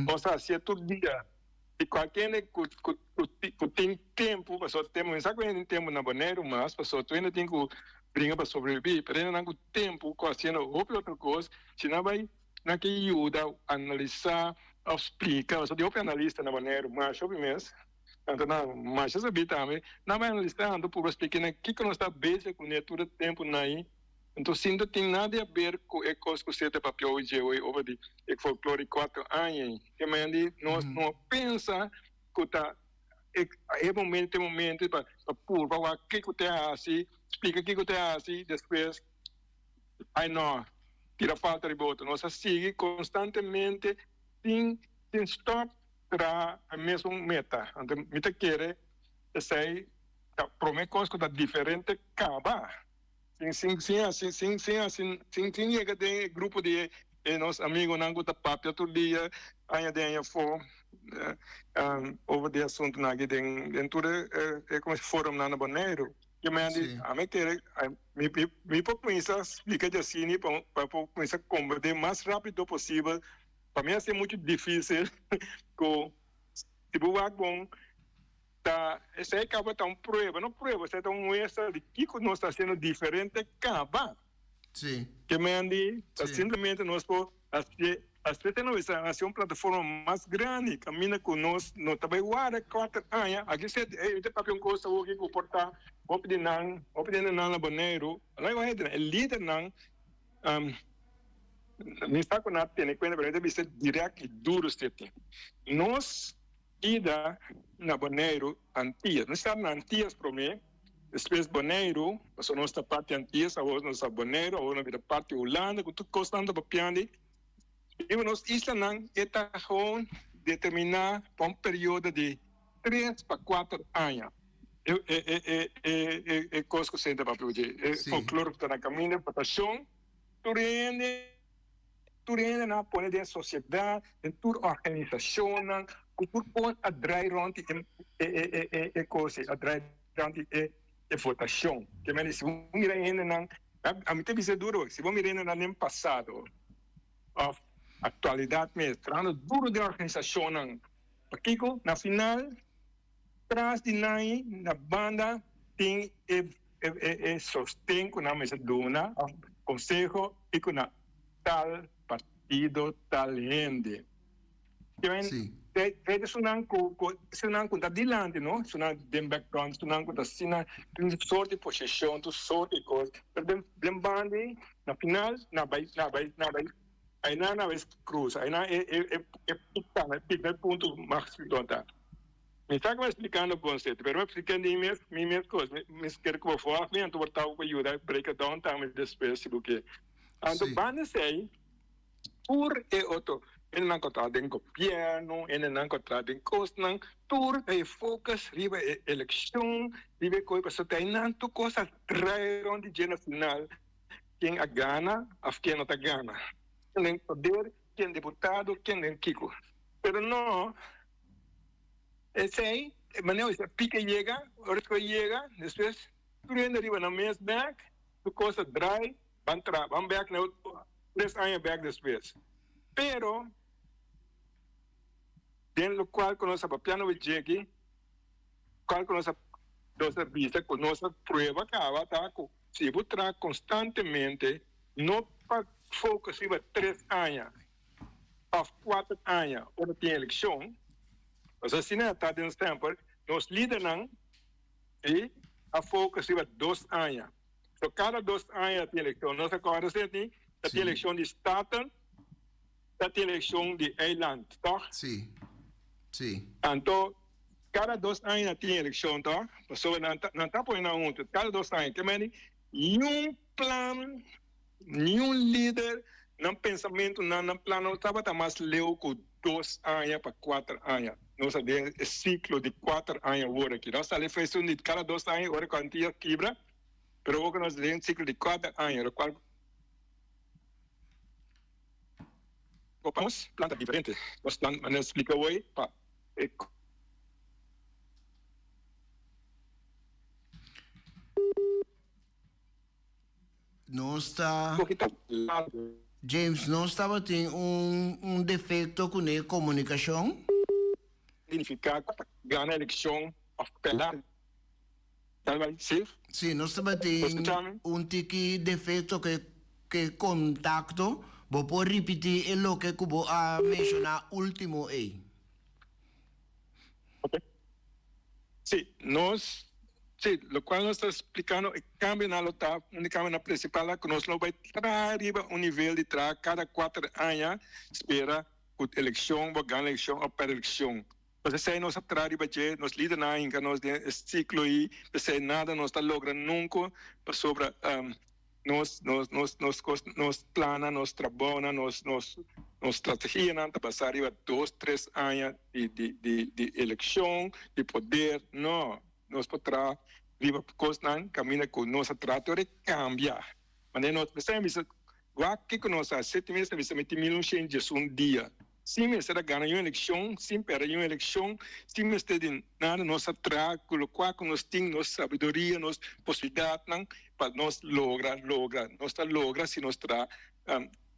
Nos ta hasié tur dia i kualke hende ku ku tin tempu pasobra tempu mi sa ku hende tin tempu na Boneiru mas pasobra tur hende tin ku bringa pa sobreviví pero hendenan ku tempu ku hasiendo hopi otro kos si nan bai nan ke yuda analisá òf splika pasobra tin hopi analista na Boneiru masha hopi mes anto nan masha sabí tambe nan bai analisá anto purba splika nan kiko nos ta bezig kuné tur e tempunan ei. Enton sin ta tin nada di haber ku e kos ku sete papia oye dje oye over di e folklor di kuater aña ei. Ke mende nos no a pensa ku ta e e momento e momento pa pa purba wak kiko te hasi, splika kiko te hasi, despues ai no tira falta riba otro. Nos a sigui konstantemente sin sin stòp traha e mesun meta. Anto mi ta kere esei ta prome kos ku ta diferente kaba. Sin sin sin hasi sin sin hasi sin sin yega den e grupo di e nos amigonan ku ta papia tur dia aña den aña afó over di asuntunan aki den den tur e e komo forumnan na Boneiru. Yo me di ami kere mi mi por kuminsá splika di asina pa pa por kuminsá komprendé mas rápido posibel. Pa mi a ser muchu difísil ku si bo wak bon. Ta esei kaba ta un prueba, no prueba, esei ta un muestra di kiko nos ta hasiendo diferente kaba. Sí. Ke men di ta simplemente nos por hasié, hasié te nos hasi un plataforma mas grandi kaminda ku nos no ta bai warda kuater aña. Aki se e ta papia un kos awor ku por ta hopi di nan, hopi di nan na Boneiru, no e hendenan, e lidernan mi sa ku nan a tene kuenta pero mi ta bisa dirèkt i duru seti. Nos. Ida na Boneiru, Antias. Nos staba na Antias promé, despues Boneiru, pasobra nos ta parti Antias, awor nos ta Boneiru, awor nos bira parti Hulanda, ku tur kosnan ta papiandi. Riba nos islanan e ta gewoon determiná pa un periodo di tres pa kuater aña. E e e e e e e kos ku senta papia dje, e folklor ku ta na kaminda, votashon, tur hende tur hende nan a pone den sosiedat, den tur organisashonnan ku tur kos a drai rònt di e e e e e kos ei, a drai rònt di e e votashon. Ke mende si bo mira hendenan, ami ta bisa duru, si bo mira hendenan den pasado òf aktualidat mes trahando duru den organisashonnan, pakiko na final tras di nan na banda tin e e sosten ku nan mester duna òf konseho i ku na tal partido, tal hende. Te esunnan ku esunnan ku ta dilanti no, esunnan den background, esunnan ku ta asina tin sort di posishon, tur sort di kos, pero den den banda na final nan bai nan bai nan bai ainan nan bai krusa, ainan e e e e pika e pika e punto mas ta. Mi sa ku mi a splikando bon sete, pero mi a splika di mi mes mi mes kos, mi mester ku bo fòg mi anto bo ta ku yuda break it down tambe despues si bo ke. Anto banda esei. Tur e otro hendenan ku a traha den gobièrnu, hendenan ku a traha den kosnan, tur ta e focus riba e elekshon, riba e kos, pasobra ta einan tur kos a drai rònt di dje na final, ken a gana òf ken no ta gana, ken den poder, ken diputado, ken den kiko. Pero no, esei, manera ku e pika yega, ora ku e yega, despues tur hende riba nan mes bèk, tur kos a drai. Ban tra, ban bek na tres aña bek despues. Pero den locual cu nos a papia no djeki, cual cu nos a nos a bisa cu nos a prueba caba ta cu si bo traha constantemente no pa focus riba tres aña of cuater aña ora tin eleccion, pasobra asina ta den semper nos lidernan si a focus riba dos aña. So cada dos aña tin eleccion. Nos a corda senti, ta tin eleccion di Staten, ta tin eleccion di eiland, toch? Sí, sí. Anto, cada dos aña tin eleccion, toch? Pasobra nan ta, nan ta pone nan hunto, cada dos aña. Ke meni, niun plan, niun lider, nan pensamento, nan, nan plan no tabata mas leu cu dos aña pa cuater aña. Nos a den e ciclo di cuater aña awor aki. Nos sali feest un di cada dos aña, ora cu Antillas kibra. Pero awor ku nos den siklo di kuater aña, lokual ku pa nos plan ta diferente. Nos plan, manera splika hoy, pa e. Nos ta. James, nos tabatin un un defecto cu ne comunicacion. Significa cu ta gana eleccion of perde. Sí, nos tabatin un tiki defecto ke ke contacto. Bo por ripiti e loke ku bo a menciona ultimo ei? Sí, nos, sí, locual nos ta splicando e cambionan lo ta, un di cambionan principal ta cu nos lo bay traha riba un nivel di traha cada cuater aña, spera cu eleccion, bo gana eleccion of perde eleccion. P'esei nos a traha riba dje, nos lidernan a hinka nos den e siklo ei, p'esei nada nos ta logra nunko, pasobra nos nos nos nos kos nos plannan, nos trabounan, nos nos nos strategianan ta basá riba dos tres aña di di di di elekshon, di poder. No, nos por traha riba kosnan kaminda ku nos a traha tur e kambia. Manera nos p'esei mi bisa wak kiko nos a hasi, tin mester bisa mi tin 1911 dia. Sin mester a gana un elekshon, sin pèrdè un elekshon, sin mester di nada, nos a traha ku lokual ku nos tin, nos sabiduria, nos posibilidatnan pa nos logra, logra. Nos ta logra si nos traha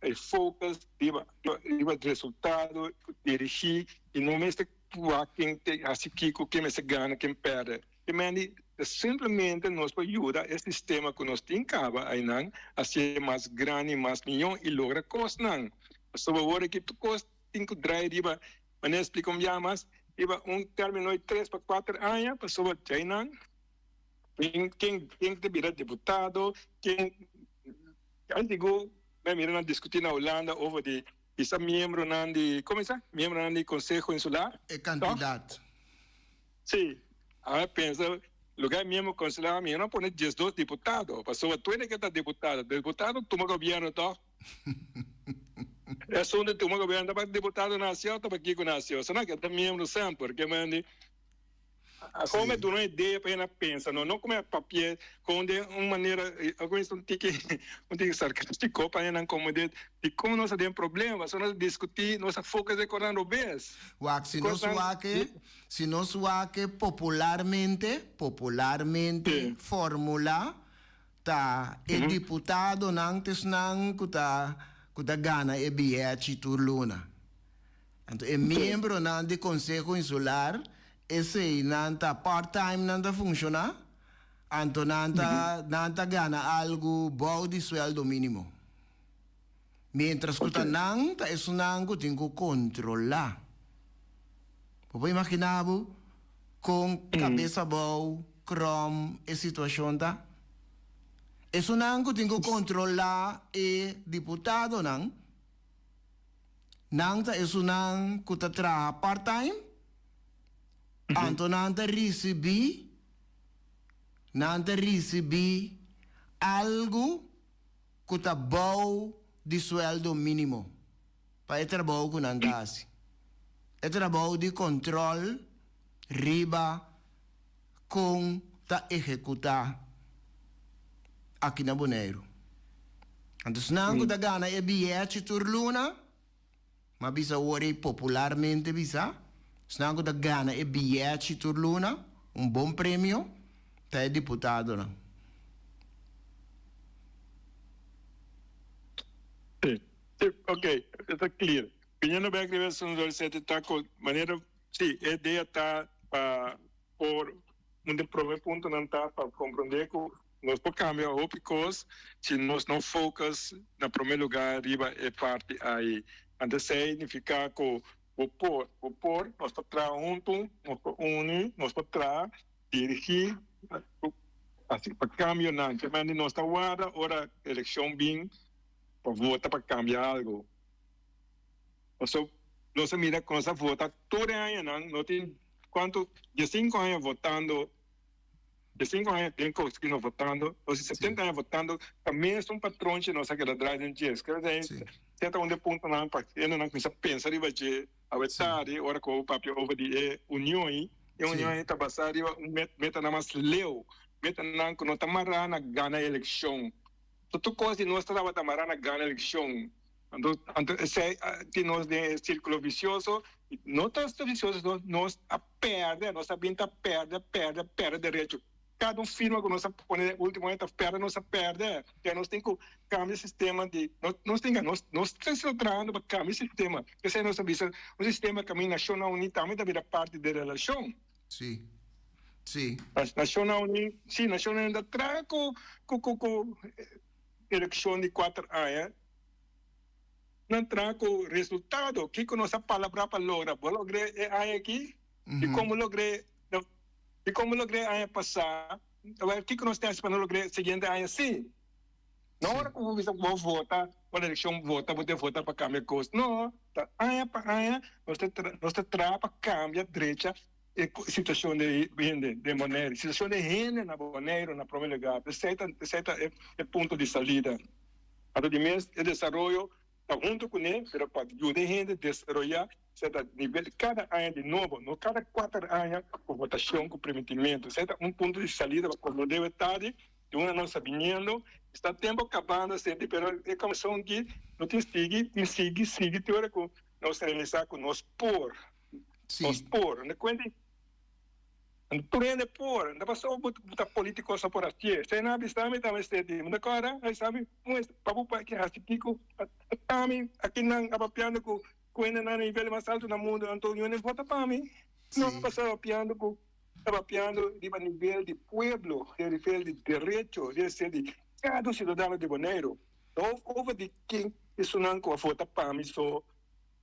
e focus riba riba resultado, dirigí i no mester wak ken te hasi kiko, ken mester gana, ken pèrdè. Te mende ta simplemente nos por yuda e sistema ku nos tin kaba einan hasié mas grandi, mas mihó i logra kosnan. Pasobra awor aki tur kos tin ku drai riba, manera splika un bia mas, riba un término di tres pa kuater aña, pasobra djainan ken ken ken ta bira diputado, ken antigu mi a mira nan diskutí na Hulanda over di bisa miembronan di, komo e sa? Miembronan di Konseho Insular, E kantidat. Sí, a pensa lugar miembro consular mi no pone 12 diputado, pasobra tur hende ke ta diputado, diputado tuma gobierno toch. E asuntu di tuma gobierno ta pa diputado na haci of ta pa kico na haci? Osea ke ta miembro semper ke mandi como me duna un idea pa hende a pensa no no como a papia con den un manera como un tiki un tiki sarcastico pa hende nan como de dicon nos a den problema pasobra nos a discuti nos a focus den cosnan robes. Wak si nos wak si nos wak popularmente popularmente formula Ta e diputadonan t'esnan ku ta ku ta gana e bièchi tur luna. Anto e miembronan di Konseho Insular esei nan ta part time nan ta funshoná, anto nan ta nan ta gana algu bou di suèldo mínimo. Miéntras ku ta nan ta esunnan ku tin ku kontrolá. Bo por imaginá bo kon kabes abou, krom e situashon ta? Esunnan ku tin ku kontrolá e diputadonan, nan ta esunnan ku ta traha part time, anto nan ta risibí, nan ta risibí algu ku ta bou di sueldo mínimo pa e trabou ku nan ta hasi. E trabou di kontròl riba kon ta ehekutá aki na Boneiru. Anto esnan ku ta gana e biyechi tur luna, m'a bisa awor ei popularmente bisa, esnan ku ta gana e biyechi tur luna, un bon premio, ta e diputadonan. Sí, sí, ok, e ta clear. Piñando bek riba e asunto del sete ta cu manera, sí, e idea ta pa por, un di prome puntonan ta pa comprende cu nos por cambia hopi cos si nos no focus na prome lugar riba e parti ayi. Anto esey nifica cu bo por, bo por, nos por traha hunto, nos por uni, nos por traha Dirigí asi pa kambionan. Ke mende nos ta warda ora elekshon bin pa vota pa kambia algu. Paso nos a mira ku nos a vota tur e añanan, no tin kuantu diesinku aña votando, diesinku aña den kos ku nos votando, nos tin setenta aña votando, ta mesun patronchi nos a keda drai den dje. Esei ta un di e puntonan pa hendenan kuminsá pensa riba dje. Awe tardi, ora ku papia over di e union ei, e union ei ta basá riba un metanan mas leu, metanan ku no ta mará na gana elekshon. So tur kos di nos ta tabata mará na gana elekshon. Anto, anto esei tin nos den e sirkulo visioso. No ta visioso, sino nos a pèrdè, nos a bin ta pèrdè, pèrdè, pèrdè derecho. Kada un firma ku nos a pone den ultimo aña ta pèrdè nos a pèrdè. Ya nos tin ku kambia sistema di nos tin nos nos ta trahando pa kambia sistema. P'esei nos a bisa un sistema kaminda Nashonnan Uní tambe ta bira parti di relashon. Sí. Sí. Nashonnan Uní, sí, Nashonnan Uní ta traha ku ku ku ku elekshon di kuater aña. Nan traha ku resultado. Kiko nos a palabrá pa logra? Bo a logr'é e aña aki? I kon bo logr'é? I komo logr'é aña pasá, awor kiko nos tin hasi pa no logr'é siguiente aña? Sí. No ora ku bo bisa ku bo vota, ora elekshon vota, bo tin vota pa kambia kos. No, ta aña pa aña nos ta nos ta traha pa kambia, drecha e situashon di hende den Boneiru, situashon di hende na Boneiru na prome lugar. Esei ta esei ta e punto di salida. Anto di mes e desaroyo ta hunto kuné, pero pa yuda e hende desaroyá Esei ta nivel kada aña di nobo, no kada kuater aña ku votashon ku primitimentu. Esei ta un punto di salida pa komo debe ta di unda nos ta biniendo. Esta tempu kabando senti pero e komishon aki no tin sigui, tin sigui, sigui te ora ku nos realisá ku nos por, nos por. No kuenta tur hende por, no ta pasobra bo ta politiko so por hasié. Esei nan a bisa mi tambe senti. Mi ta kòrda, a bisa mi, pa bo hasi kiko, ami akinan a papiando ku Ku hende na nivel mas altu na mundu, anto Union e vota pa mi. No pasaba papiando ku ta papiando riba nivel di pueblo, riba nivel di derecho, riba nivel di kada un siudadano di Boneiru. No over di ken esunnan ku a vota pa mi so,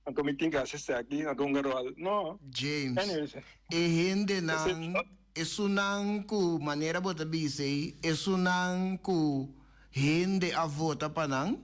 anto mi tin ku hasi esaki, anto hunga ròl. No. James, Anyways. e hendenan, esunnan ku manera bo ta bisa ei, esunnan ku hende a vota pa nan,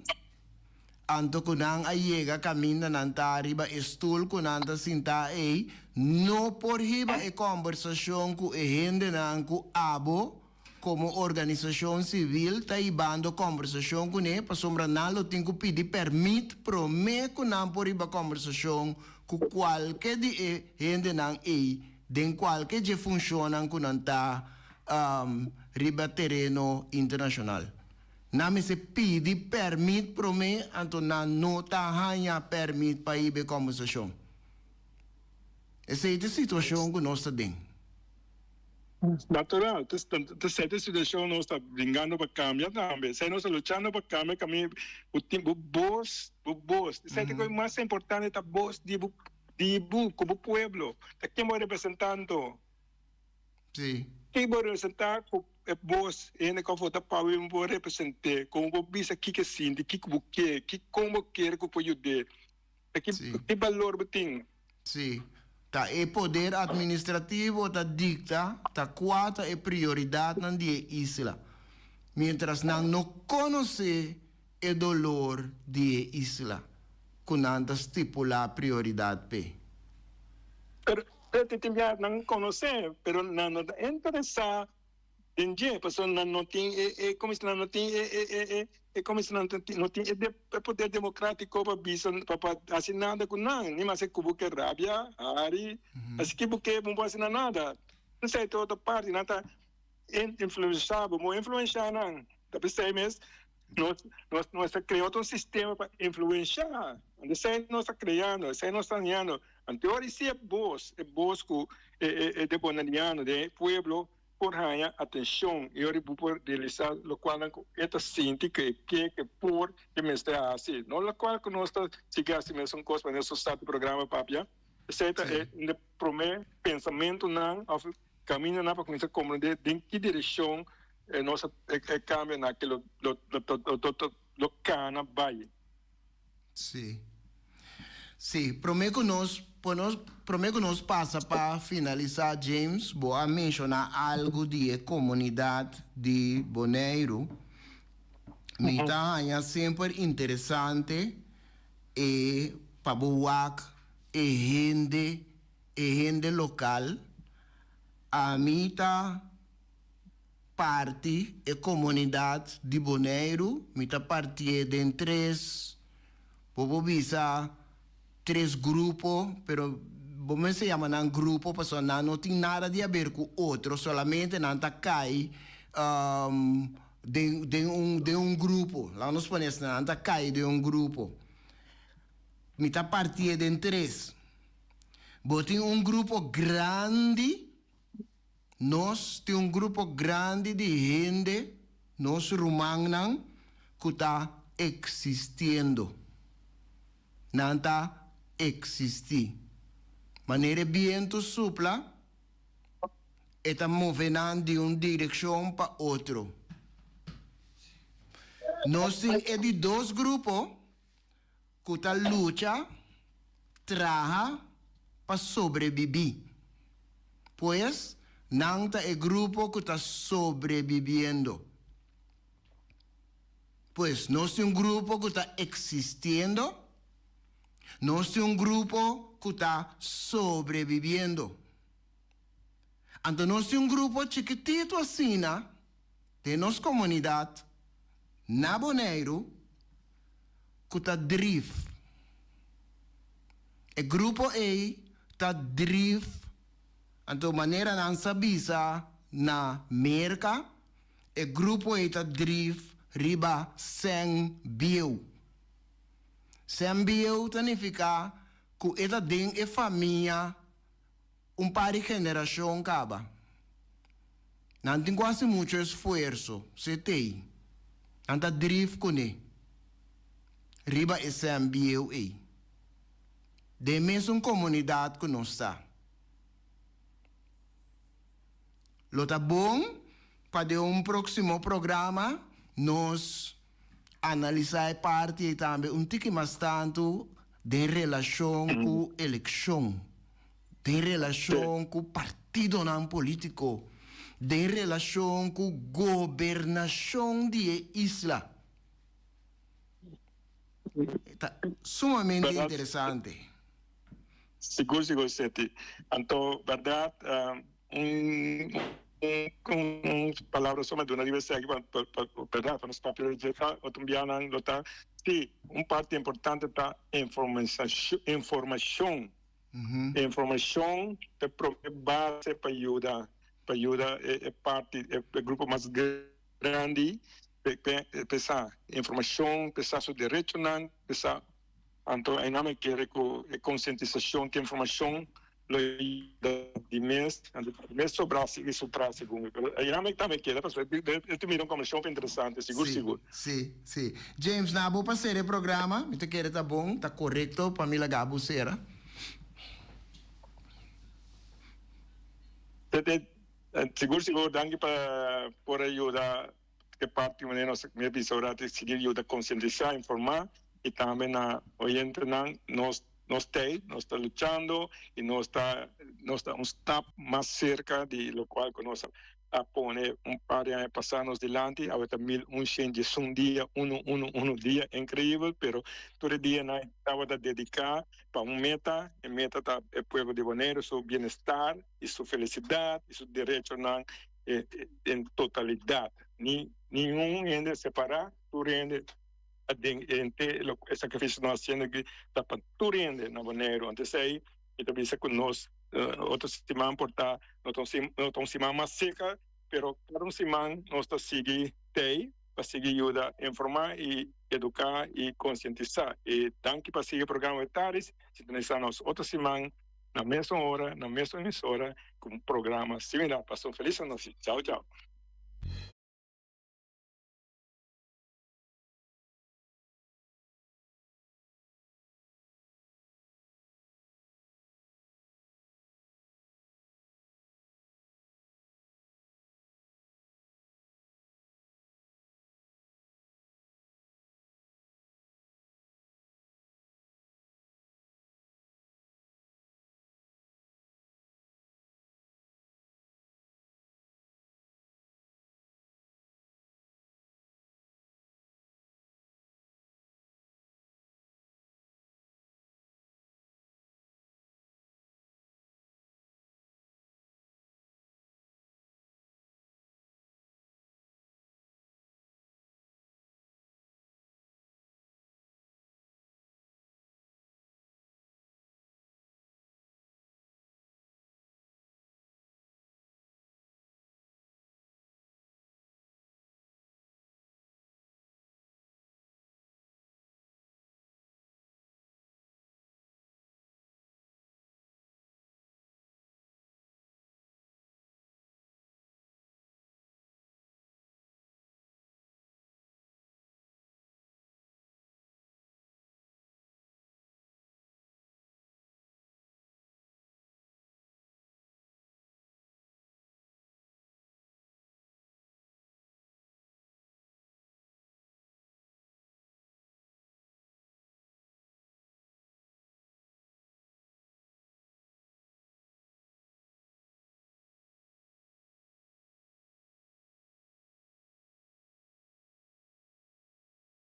Anto ku nan a yega kaminda nan ta riba e stul ku nan ta sintá ei, no por hiba e kòmbersashon ku e hendenan ku abo. komo organisashon sivil ta hibando kòmbersashon kuné pasobra nan lo tin ku pidi pèrmit promé ku nan por hiba kòmbersashon ku kualke di e hendenan ei den kualke dje funshonnan ku nan ta riba tereno internashonal. Nan mester pidi pèrmit promé anto nan no ta haña pèrmit pa hiba e kòmbersashon. Esei ta e situashon ku nos ta den. Natural, ta esei ta e situashon nos ta bringando pa kambia tambe. Esei nos ta luchando pa kambia kaminda bo tin bo bos, bo bos. Esei ta e kos mas importante ta bos di bo, di bo ku bo pueblo. Ta ken bo representando? Sí. Ken bo representa ku e bos? E hende ku a vota pa bo, bo represent'é. Komo bo bisa kiko e sinti, kiko bo ke, kon bo kere ku por yud'é. Ta ki ki balor bo tin? Sí. Ta e poder administrativo ta dikta ta kua ta e prioridatnan di e isla, mientras nan no konosé e dolor di e isla ku nan ta stipulá prioridat p'e. Pero, pero tin bia nan konosé, pero nan no ta interesá Den dje, pasobra nan no tin e e komo nan no tin e e e e e komo nan no tin e e poder demokratiko pa bisa pa pa hasi nada ku nan, ni mas ku bo ke rabia, hari, asi ke bo ke bo no por hasi nan nada. Esei ta otro parti, nan ta influensha bo, bo influensha nan, ta p'esei mes nos nos nos ta krea otro sistema pa influensha, anto esei nos ta kreando, esei nos ta hañando, anto ora si e bos, e bos ku e e e de boneriano, den e pueblo por haña atencion y ora bo por realisa locual nan cu e ta sinti cu e ke, cu e por, cu e mester haci. No locual cu nos ta sigui haci mesun cos manera su start di programa papia. Esey ta e un di prome pensamentonan of camindonan pa cuminsa comprende den ki direccion nos e cambionan aki lo lo lo lo cana bay. Sí. Sí, promé ku nos por nos promé ku nos pasa pa finalisá James, bo a menshoná algu di e komunidat di Boneiru. Mi ta haña semper interesante e pa bo wak e hende e hende lokal. Ami ta Parti e komunidat di Boneiru, mi ta partié den tres, bo por bisa tres grupo, pero bo mester yama nan grupo pasobra nan no tin nada di haber ku otro, solamente nan ta kai den den un den un grupo, laga nos pone asina, nan ta kai den un grupo. Mi ta partié den tres. Bo tin un grupo grandi. Nos tin un grupo grandi di hende, nos rumannan, ku ta eksistiendo. Nan ta eksistí. Manera e bientu supla, e ta move nan di un direkshon pa otro. Nos tin e di dos grupo ku ta lucha, traha pa sobrebibí. Pues, nan ta e grupo ku ta sobrebibiendo. Pues, nos tin un grupo ku ta eksistiendo, nos tin un grupo ku ta sobrebibiendo. Anto nos tin un grupo chikitito asina den nos komunidat na Boneiru ku ta drif. E grupo ei ta drif, anto manera nan sa bisa na Merka, e grupo ei ta drif riba sèn bieu. Sèn bieu ta nifiká ku e ta den e famia un par di generashon kaba. Nan tin ku hasi muchu esfuerso, CT. Nan ta drif kuné riba e sèn bieu ei. Den mesun komunidat ku nos ta. Lo ta bon pa den un próksimo programa nos analisá e parti ei tambe un tiki mas tantu den relashon ku elekshon, den relashon ku partidonan polítiko, den relashon ku gobernashon di e isla. E ta sumamente interesante. Sigur, sigur, Seti. Anto, bèrdat, un. Un palabra so mi a duna riba esaki pa berdad pa nos papia riba dje ta otro bianan lo ta si un parti importante ta informacion informacion ta e prome base pa yuda pa yuda e parti e grupo mas grandi pe sa informacion pe sa su derechonan pe sa anto einan mi kere ku e konsientisashon ku informashon lo yuda di mes anto di mes sobra sigui su tras segun mi pero einan mi tambe keda pasobra e ta mira un kombershon interesante sigur sigur. Si, si. James, na bo pa sera e programa, mi ta kere ta bon, ta korekto pa mi laga bo sera. Sigur sigur, danki pa por a yuda. E parti manera nos mi a bisa ora ta sigui yuda konsientisá, informá i tambe na oyentenan nos nos t'ei, nos ta luchando i nos ta nos ta un stap mas serka di lokual ku nos a pone un par di aña pasá nos dilanti. Awe ta 1111 dia, uno uno uno dia, inkreibel, pero tur e dianan tabata dediká pa un meta, e meta ta e pueblo di Boneiru su bienestar i su felisidat i su derechonan en totalidad. Ni ningun hende separa, tur hende den ente lo e sacrificio nos haciendo aki ta pa tur hende na Boneiru. Antes ei mi ta bisa cu nos otro siman por ta no ta no ta un siman mas seca, pero cada un siman nos ta sigui tei pa sigui yuda informa y educa y concientisa. Y danki pa sigui e programa Wetaris. Sintonisa nos otro siman. Na mesun ora, na mesun emisora, ku un programa similar. Pasa un felis anochi. Chao, chao.